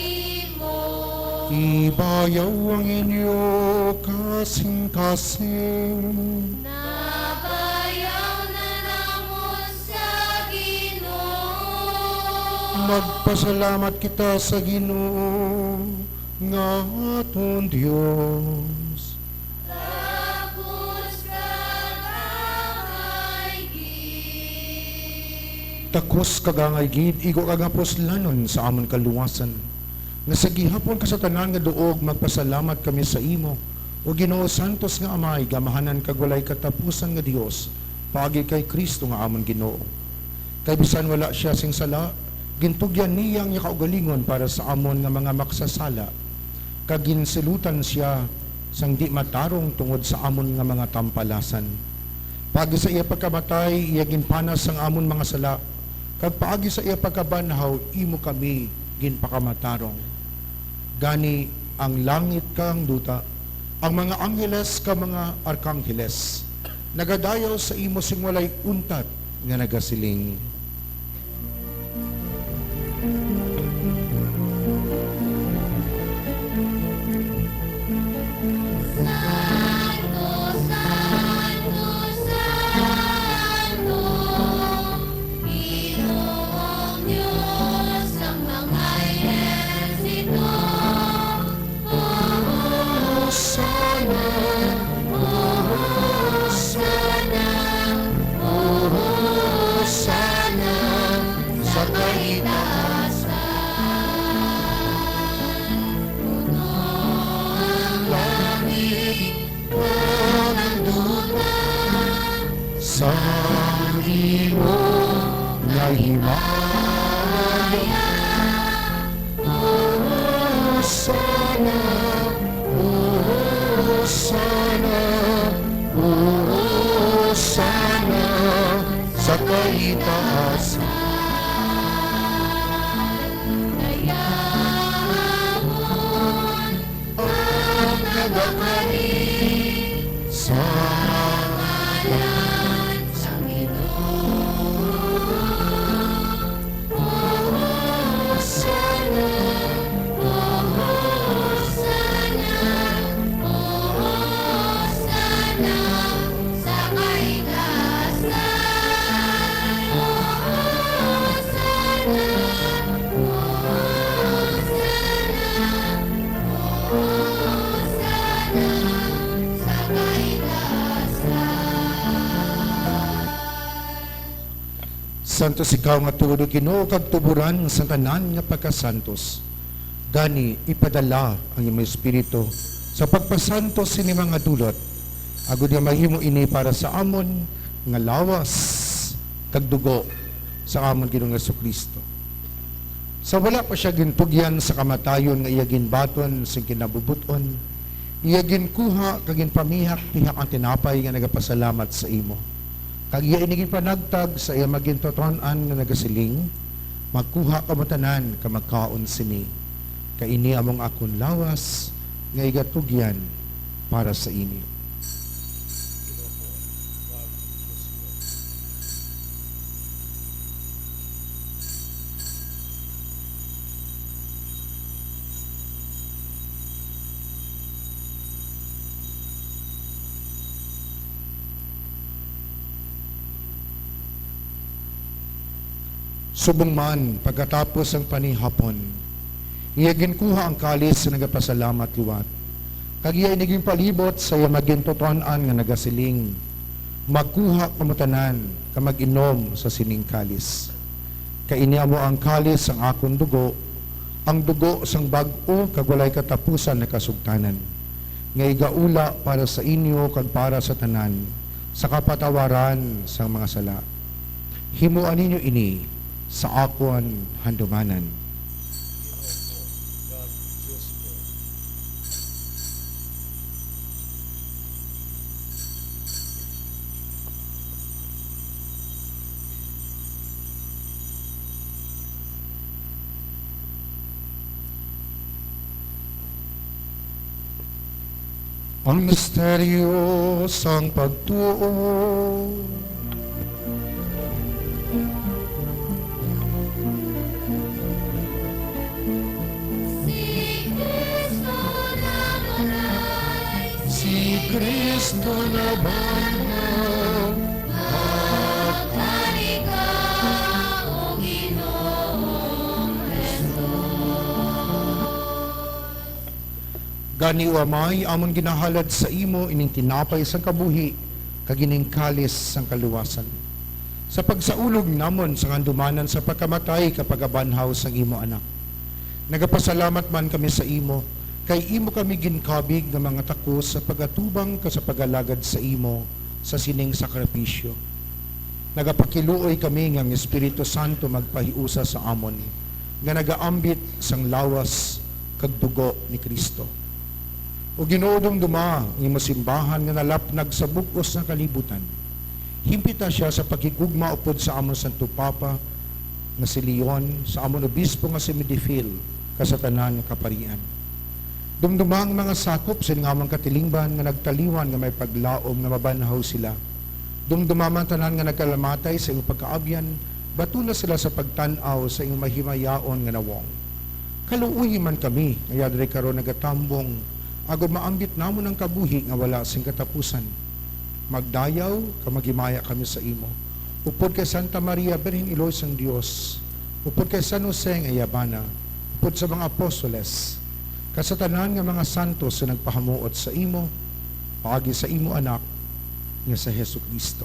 imo. Ibayaw ang inyo kasing-kasing. Nabayaw na namon sa Magpasalamat kita sa Ginoo nga aton Dios. Takos kag angay gid. Takos kag angay gid, igo kag aposlanon sa amon kaluwasan, nga sa gihapon ka sa tanan nga duog magpasalamat kami sa imo, O Ginoo, santos nga Amay, gamhanan kag walay katapusan nga Dios, paagi kay Cristo nga amon Ginoo. Kay bisan wala sia sing sala, gintugyan niya ang iya kaugalingon para sa amon nga mga makasasala, kag ginsilutan sia sang di matarong tungod sa amon nga mga tampalasan. Paagi sa iya pagkamatay, iya ginpanas ang amon mga sala, kag paagi sa iya pagkabanhaw, imo kami ginpakamatarong. Gani, ang langit kag ang duta, ang mga angheles kag mga arkangheles, nagadayaw sa imo sing walay untat nga nagasiling: Santo, santo, santo, Ginoong Dios sang mga ehersito. Hosanna, Hosanna, Hosanna sa kaitaasan. Puno ang langit kag ang duta sa imo nga himaya. Hosanna, Hosanna, Hosanna sa kaitaasan. Dayawon ang nagakari sa ngalan sang Ginoo. Hosanna, Hosanna, Hosanna sa kaitaasan. Hosanna, Hosanna, Hosanna sa kaitaasan. Santos ikaw nga tuod, O Ginoo, kag tuboran sa tanan nga pagkasantos. Gani, ipadala ang imong Espiritu sa pagpasantos sini mga dulot, agod nga mahimo ini para sa amon nga lawas kag dugo sa amon Ginoong Jesu-Cristo. Sa wala pa sia gintugyan sa kamatayon nga iya ginbaton sing kinabubot-on, iya ginkuha kag ginpamihak-pihak ang tinapay nga nagapasalamat sa imo. Kag iya ini ginpanagtag sa iya magintuton-an nga nagasiling: Magkuha kamo tanan kag magkaon sini, kay ini amo ang akon lawas nga igatugyan para sa inyo. Subong man, pagkatapos sang panihapon, iya ginkuha ang kalis nga nagapasalamat liwat, kag iya ini ginpalibot sa iya magintuton-an nga nagasiling: Magkuha kamo tanan kag mag-inom sa sining kalis, kay ini amo ang kalis sang akon dugo, ang dugo sang bag-o kag walay katapusan nga kasugtanan, nga igaula para sa inyo kag para sa tanan sa kapatawaran sang mga sala. Himoa ninyo ini sa akon handumanan. Ang misteryo sang pagtuo. Si Cristo namatay. Si Cristo nabanhaw. Magkari ka, O Ginoo. Gani, O Amay, amon ginahalad sa imo ining tinapay sang kabuhi kag ining kalis sang kaluwasan, sa pagsaulog namon sang handumanan sa pagkamatay kag pagkabanhaw sang imo Anak. Nagapasalamat man kami sa imo, kay imo kami ginkabig nga mga takos sa pag-atubang kag sa pag-alagad sa imo sa sining sakripisyo. Nagapakiluoy kami nga ang Espiritu Santo magpahiusa sa amon, nga nagaambit sang lawas kag dugo ni Cristo. O Ginoo, dumduma ang imo simbahan nga nalapnag sa bug-os nga kalibutan. Himpita sia sa paghigugma upod sa amon Santo Papa nga si Leon, sa amon Obispo nga si Medifil, kag sa tanan nga kaparian. Dumduma ang mga sakop sini nga amon katilingban nga nagtaliwan nga may paglaom nga mabanhaw sila. Dumduma man tanan nga nagkalamatay sa imo pagkaabyan, batuna sila sa pagtan-aw sa imo mahimayaon nga nawong. Kaluoyi man kami nga yadri karon nagatambong, agod maambit namon ang kabuhi nga wala sing katapusan. Magdayaw kag maghimaya kami sa imo, upod kay Santa Maria, Birhen Iloy sang Dios, upod kay San Jose nga iya bana, upod sa mga apostoles, kag sa tanan nga mga santos nga nagpahamuot sa imo, paagi sa imo Anak nga si Jesu-Cristo.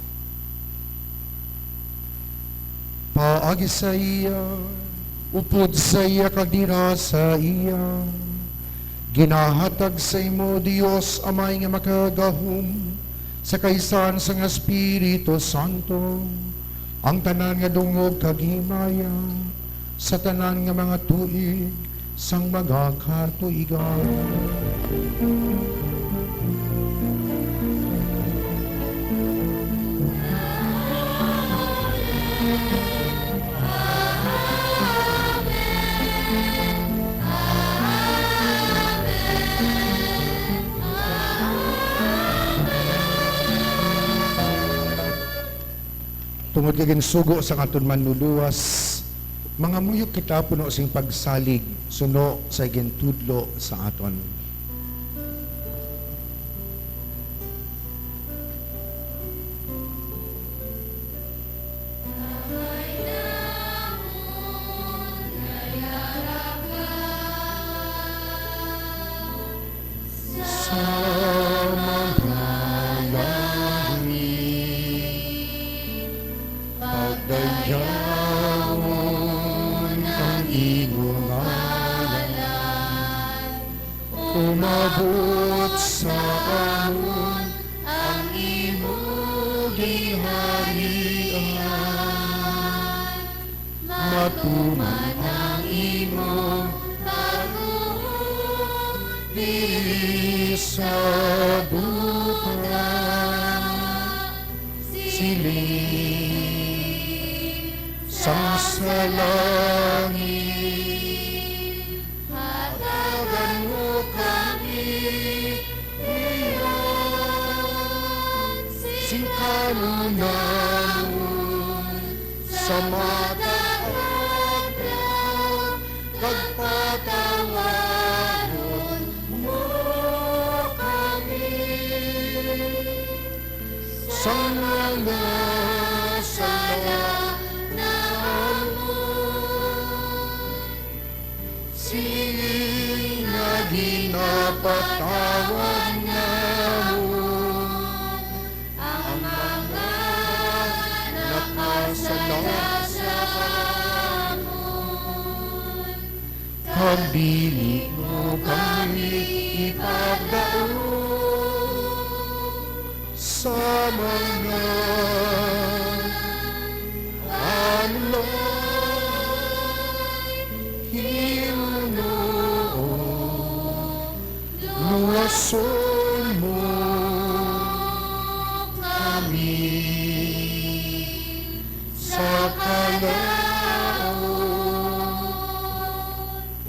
Paagi sa iya, upod sa iya, kag dira sa iya, ginahatag sa imo, Dios Amay nga makagagahom, sa kaisahan sang Espiritu Santo, ang tanan nga dungog kag himaya, sa tanan nga mga tuig sang mga katuigan. Tungod kay ginsugo sang aton Manluluwas, mangamuyo kita puno sing pagsalig suno sa gintudlo sa aton. Sa mga langit, pagdayawon ang imo ngalan. Umabot sa amon ang imo ginharian. Matuman ang imo pagbuot diri sa duta, siling sang sa langit. Hatagan mo kami ngayon sing kanunamon sa matag adlaw, kag patawaron mo kami sang mga sala namon. Sini nga ginapatawad namon ang mga nakasala sa amon, kag dili mo kami ipadaog sa mga anlay. Ginoo, luwason mo kami sa kalaut.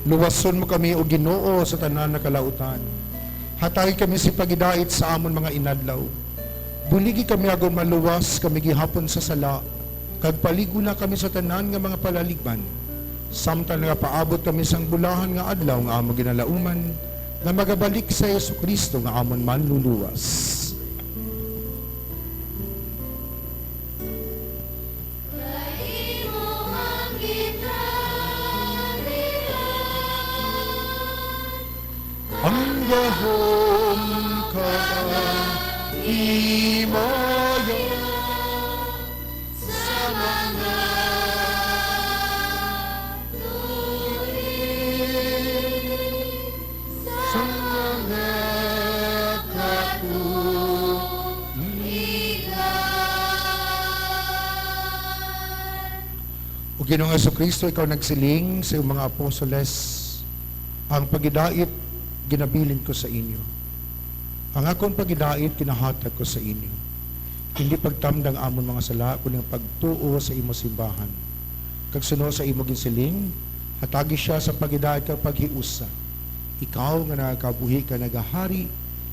Luwason mo kami, O Ginoo, sa tanan nga kalautan. Hatagi kami sing paghidait sa amon mga inadlaw. Buligi kami agod maluwas kami gihapon sa sala, kag palig-ula kami sa tanan nga mga palaligban, samtang nagapaabot kami sang bulahan nga adlaw nga amon ginalauman, nga magabalik si Jesu-Cristo nga amon Manluluwas. Ang Gahom kag himaya sa mga tuig, sa mga katuigan. O Ginoong Jesu-Cristo, ikaw nagsiling sa iyong mga apostoles, "Ang pagidait ginabilin ko sa inyo. Ang akon pagidait ginahatag ko sa inyo. Indi pagtamda ang amon mga sala, kundi ang pagtuo sa imo simbahan. Kag suno sa imo ginsiling, hatagi sia sa pagidait kag paghiusa. Ikaw nga nagakabuhi kag nagahari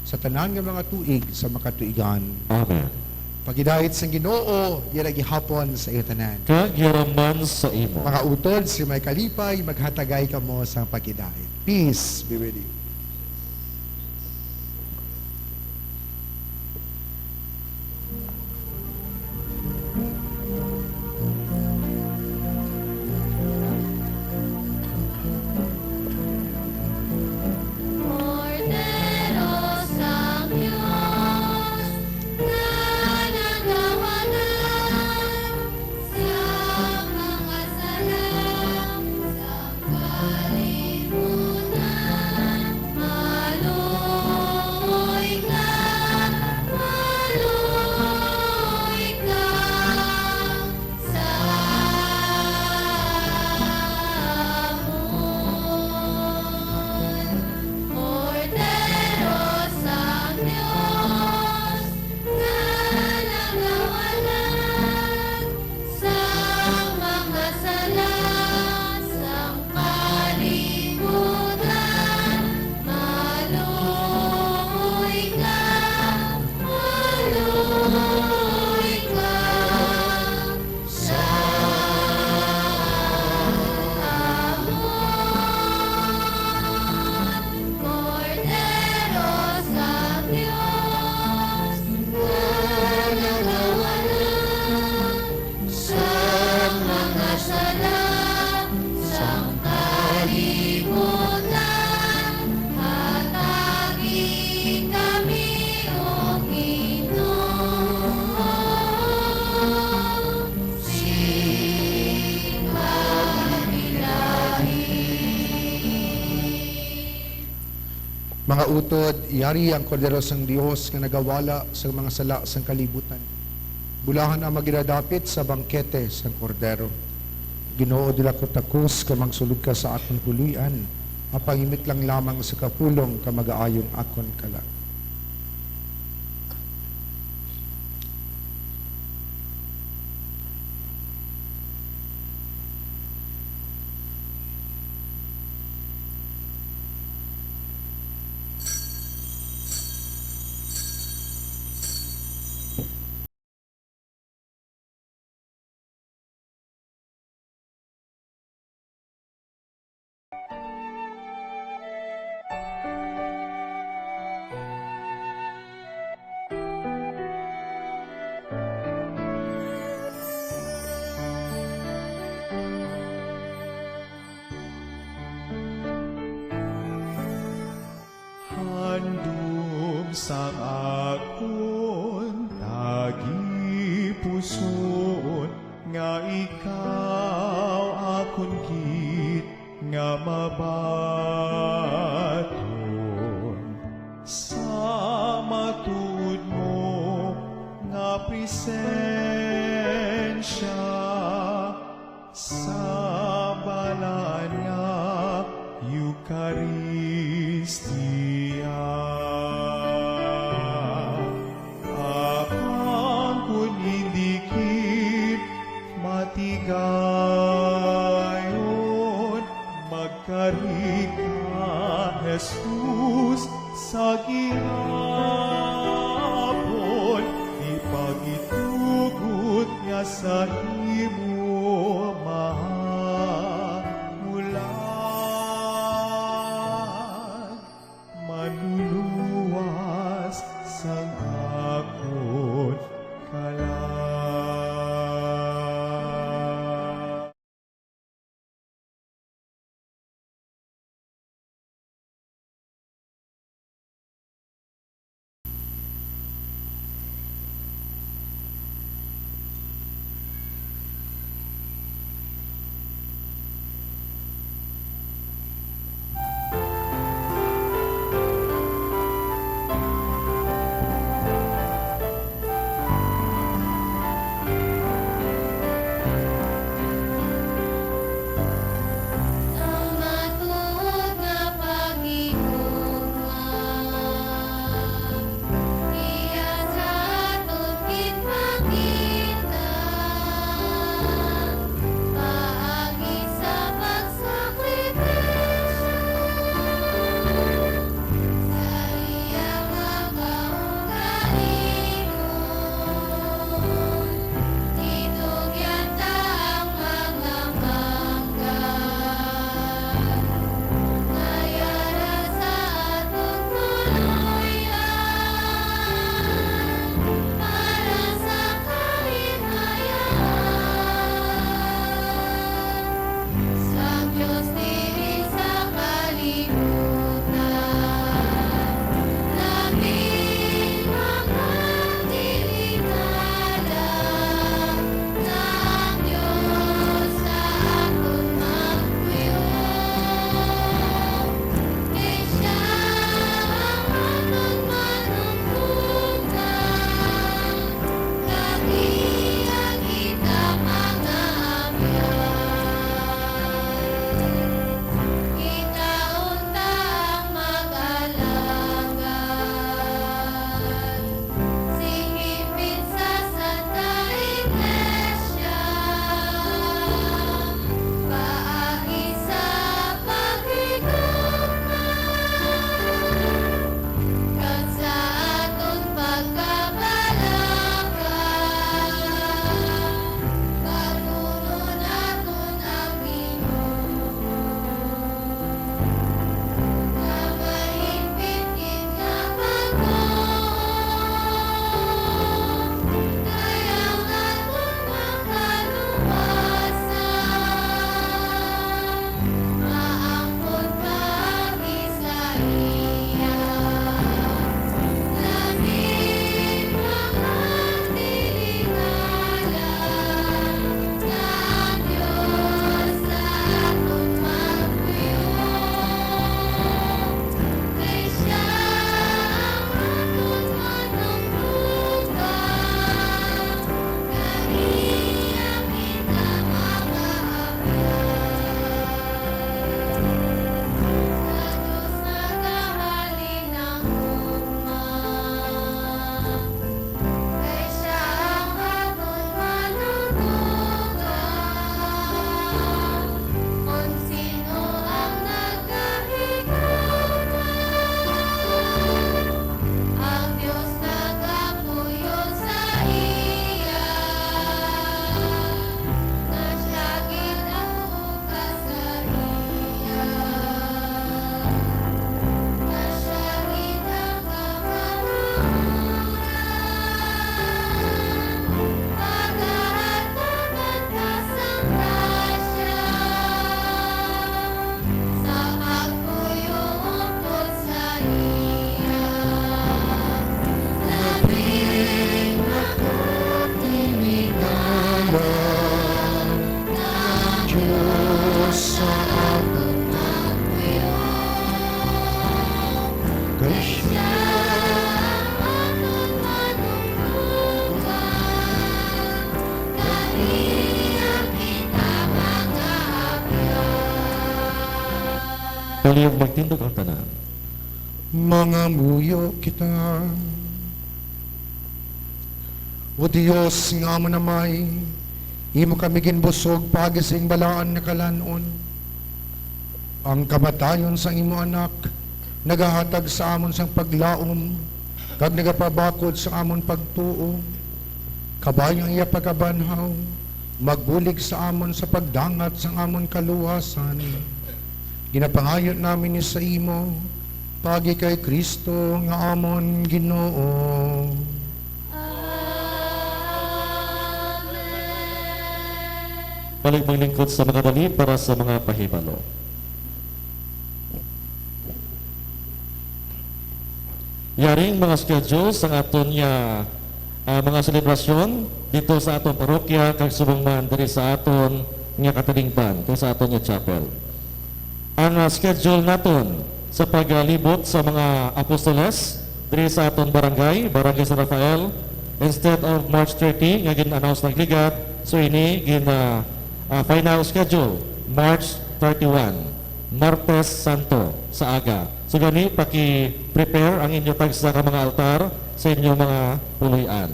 sa tanan nga mga tuig sa makatuigan." Amen. Pagidait sang Ginoo, yara gihapon sa iyo tanan. Kag yara man sa imo. Mga utod, si may kalipay, maghatagay kamo sang pagidait. Peace be with you. Kordero sang Dios, nga nagawala sa mga sala sang kalibutan, maluoy ka, maluoy ka. Sa amon, Kordero sang Dios, nga nagawala sa mga sala sang kalibutan, maluoy ka, maluoy ka. Sa amon, Kordero sang Dios, nga nagawala sa mga sala sang kalibutan, hatagi kami, O Ginoo, sing paglain. Mga utod, yari ang Kordero sang Dios nga nagawala sa mga sala sang kalibutan. Bulahan ang mga ginadapit sa bangkete sang Kordero. Ginoo, dila ko takos nga magsulod ka sa akon puloy-an, apang imitlang lamang sa kapulong ka magaayong akon kalag. Handom sang akon tagipusoon, nga ikaw akon gid nga mabaton sa matuod mo nga presensya. Sa balaan nga Eukaristia, apang kon indi gid matigayon, magkari ka, Jesus, sa gihapon, ipagitugot nga sa imo mahamulan, manluluwas sang akon kalag. Sa aton magpuyo, kay siya ang aton manunubgan, kaniya kita magaabyan. Palihog magtindog ang tanan. Mangamuyo kita. O Dios nga amon Amay, imo kami ginbusog paagi sing balaan nga kalan-on. Ang kamatayon sang imo Anak nagahatag sa amon sang paglaom kag nagapabakod sa amon pagtuo. Kabay ang iya pagkabanhaw, magbulig sa amon sa pagdangat sang amon kaluwasan. Ginapangayo namin ni sa imo, paagi kay Cristo nga amon Ginoo. Amen. Balik manglingkod sa mga dali para sa mga pahibalo. Yaring mga schedule sang aton nga, ah, mga selebrasyon dito sa aton parokya kag subong man diri sa aton nga katilingban kag sa aton nga chapel. Ang, ah, schedule naton sa paglibot sa mga apostoles diri sa aton barangay, Barangay San Rafael, instead of March thirty nga gin-announce nagligad, so ini gin, ah, ah, final schedule, March thirty-one, Martes Santo sa aga. So gani, paki-prepare ang inyo tagsa ka mga altar sa inyo mga puloy-an.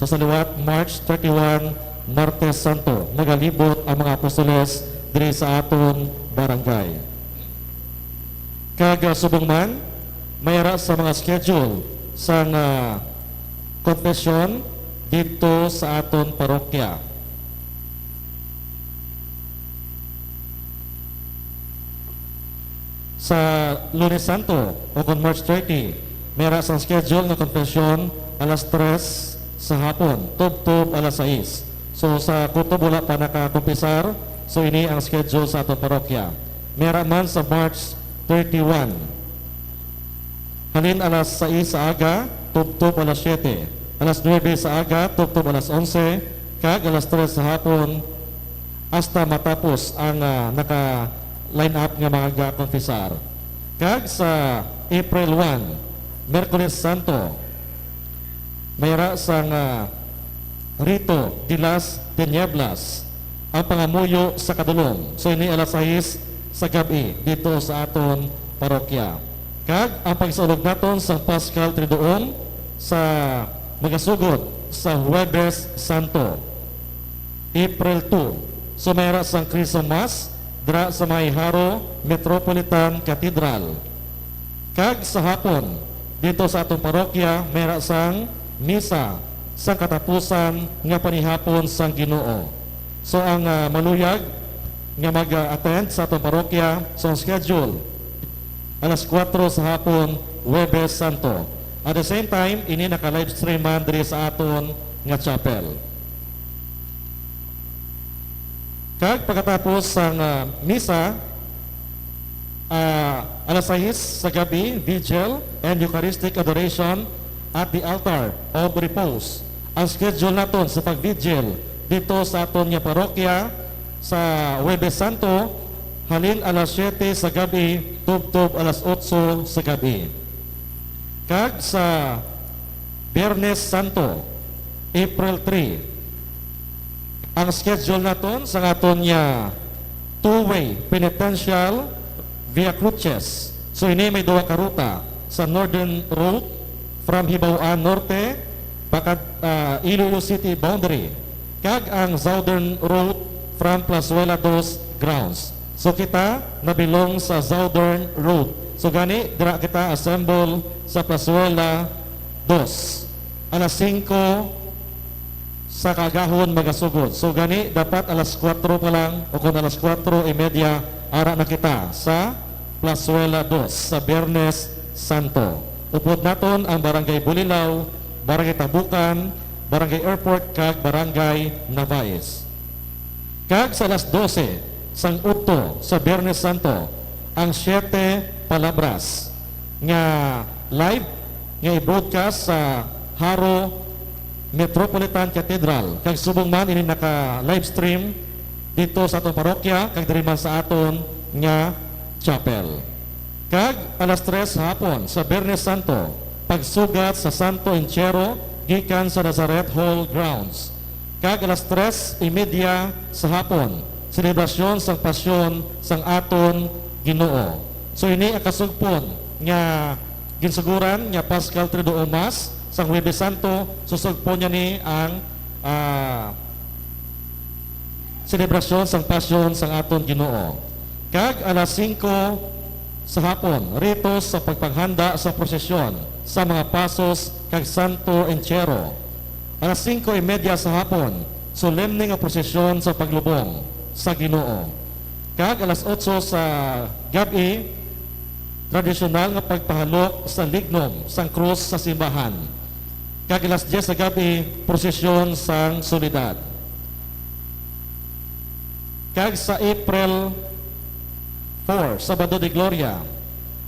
So sa liwat, March thirty-one, Martes Santo, nagalibot ang mga apostoles diri sa aton barangay. Kag, ah, subong man, may ara sa mga schedule sang, ah, konfesyon dito sa aton parokya. Sa Lunes Santo, o kon March thirty, may ara sang schedule nga konfesyon alas tres sa hapon, tubtob alas sais. So, sa kutob wala pa nakakumpisar, so ini ang schedule sa aton parokya. May ara man sa March thirty-one. Halin alas sais sa aga, tubtob alas siyete. Alas nuebe sa aga, tubtob alas onse, kag alas tres sa hapon, hasta matapos ang, ah, naka-line up nga mga gakonfesar. Kag sa April one, Miyerkules Santo, may ara sang, ah, Rito de las Tinieblas, ang pangamuyo sa kadulom. So, ini alas sais sa gab-i dito sa aton parokya. Kag ang pagsaulog naton sang Paschal Triduum sa magasugod sa Huwebes Santo, April two. So, may ara sang Christmas dira sa may Jaro Metropolitan Cathedral. Kag sa hapon, dito sa aton parokya, may ara sang misa sang katapusan nga panihapon sang Ginoo. So, ang, ah, maluyag nga mag-attend sa aton parokya, so ang schedule, alas kuwatro sa hapon, Huwebes Santo. At the same time, ini naka-livestream man diri sa aton nga chapel. Kag pagkatapos sang, ah, misa, ah, alas sais sa gabi, vigil and Eucharistic adoration at the altar of repose. Ang schedule naton sa pag-vigil dito sa aton nga parokya sa Huwebes Santo, halin alas siyete sa gabi tubtob alas otso sa gabi. Kag sa Biyernes Santo, April three, ang schedule naton sa aton nga two-way penitential Via Crucis. So, ini may duha ka ruta sa Northern Road from Hibao-an Norte, pakad, ah, Iloilo City boundary, kag ang Southern Road from Plazuela Dos grounds. So, kita nabilong sa Southern Road. So, gani, dira kita assemble sa Plazuela Dos. Alas singko sa kaagahon magasugod. So, gani, dapat alas kuwatro pa lang o kung alas kuwatro y media, ara na kita sa Plazuela Dos sa Biyernes Santo. Upod naton ang Barangay Bulilao, Barangay Tabukan, Barangay Airport, kag Barangay Navais. Kag sa alas dose sang udto sa Biyernes Santo, ang Siete Palabras nga live nga i-broadcast sa Jaro Metropolitan Cathedral, kag subong man ini naka-livestream dito sa aton parokya, kag diri man sa aton nga chapel. Kag alas tres hapon sa Biyernes Santo, pagsugat sa Santo Entierro gikan sa Nazareth Hall grounds. Kag alas tres y media sa hapon, selebrasyon sang Pasyon sang aton Ginoo. So, ini ang kasugpon nga ginsuguran nga Paschal Triduum Mass sang Huwebes Santo. Susugpon niya ni ang, ah, selebrasyon sang Pasyon sang aton Ginoo. Kag alas singko sa hapon, ritos sa pagpanghanda sa prosesyon sa mga pasos kag Santo Entierro. Alas singko y media sa hapon, solemne nga prosesyon sa paglubong sa Ginoo. Kag alas otso sa gab-i, tradisyonal nga pagpahalok sa lignom sang krus sa simbahan. Kag alas dyes sa gab-i, prosesyon sang Soledad. Kag sa April four, Sabado de Gloria,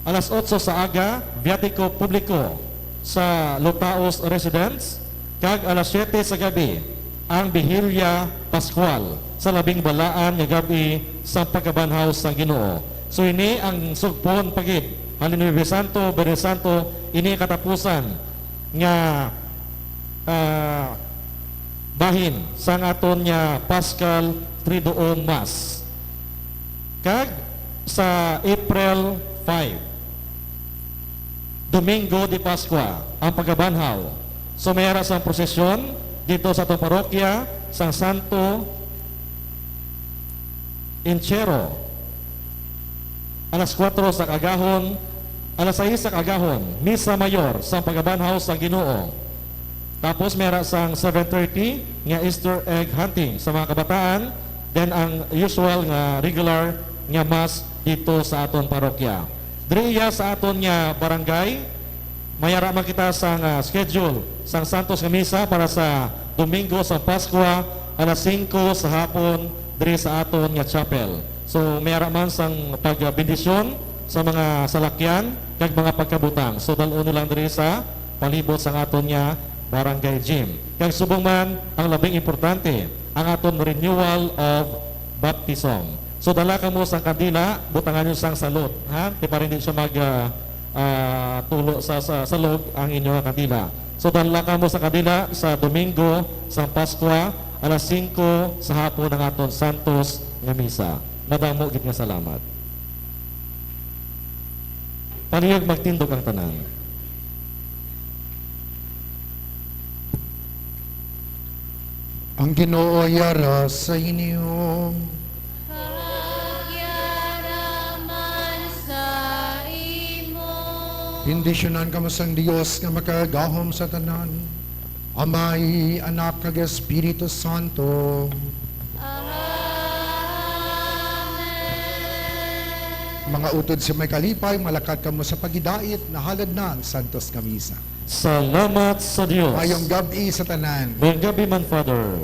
alas otso sa aga, viatiko publiko sa Lutaos Residence, kag alas siyete sa gabi, ang Bihilya Pascual sa labing balaan nga gab-i sa pagkabanhaw sang Ginoo. So, ini ang sugpon pa gid, halin Huwebes Santo, Biyernes Santo, ini ang katapusan nga, ah, bahin sang aton nga Paschal Triduum Mass. Kag sa April five, Domingo de Pascua, ang pagkabanhaw. So, may ara sang prosesyon dito sa atong parokya, sang Santo Entierro. Alas kuwatro sa kaagahon, alas sais sa kaagahon, Misa Mayor sang pagkabanhaw sang Ginoo. Tapos may ara sang seven thirty nga Easter egg hunting sa mga kabataan, then ang usual nga regular nga mass dito sa aton parokya. Diri iya sa aton nga barangay, may ara man kita sang, ah, schedule sang Santos nga Misa para sa Domingo sang Pascua, alas singko sa hapon, diri sa aton nga chapel. So, may ara man sang pagbendisyon sa mga salakyan kag mga pagkabutang. So, dal-on lang diri sa palibot sang aton nga barangay gym. Kag subong man, ang labing importante, ang aton renewal of baptism. So, dala kamo sang kandila, butangan niyo sang salot, ha? Kay para hindi siya mag, ah, ah, tulo sa, sa salog ang inyo nga kandila. So, dala kamo sa kandila sa Domingo sang Pascua, alas singko sa hapon ang aton Santos nga Misa. Madamo gid nga salamat. Palihog magtindog ang tanan. Ang Ginoo yara sa inyo. Kag yara man sa imo. Bendisyonan kamo sang Dios nga makagagahom sa tanan, Amay, Anak, kag Espiritu Santo. Amen. Mga utod sa may kalipay, malakat kamo sa paghidait, nahalad na ang Santos nga Misa. Salamat sa Dios. Mayong gab-i sa tanan. Mayong gab-i man, Father.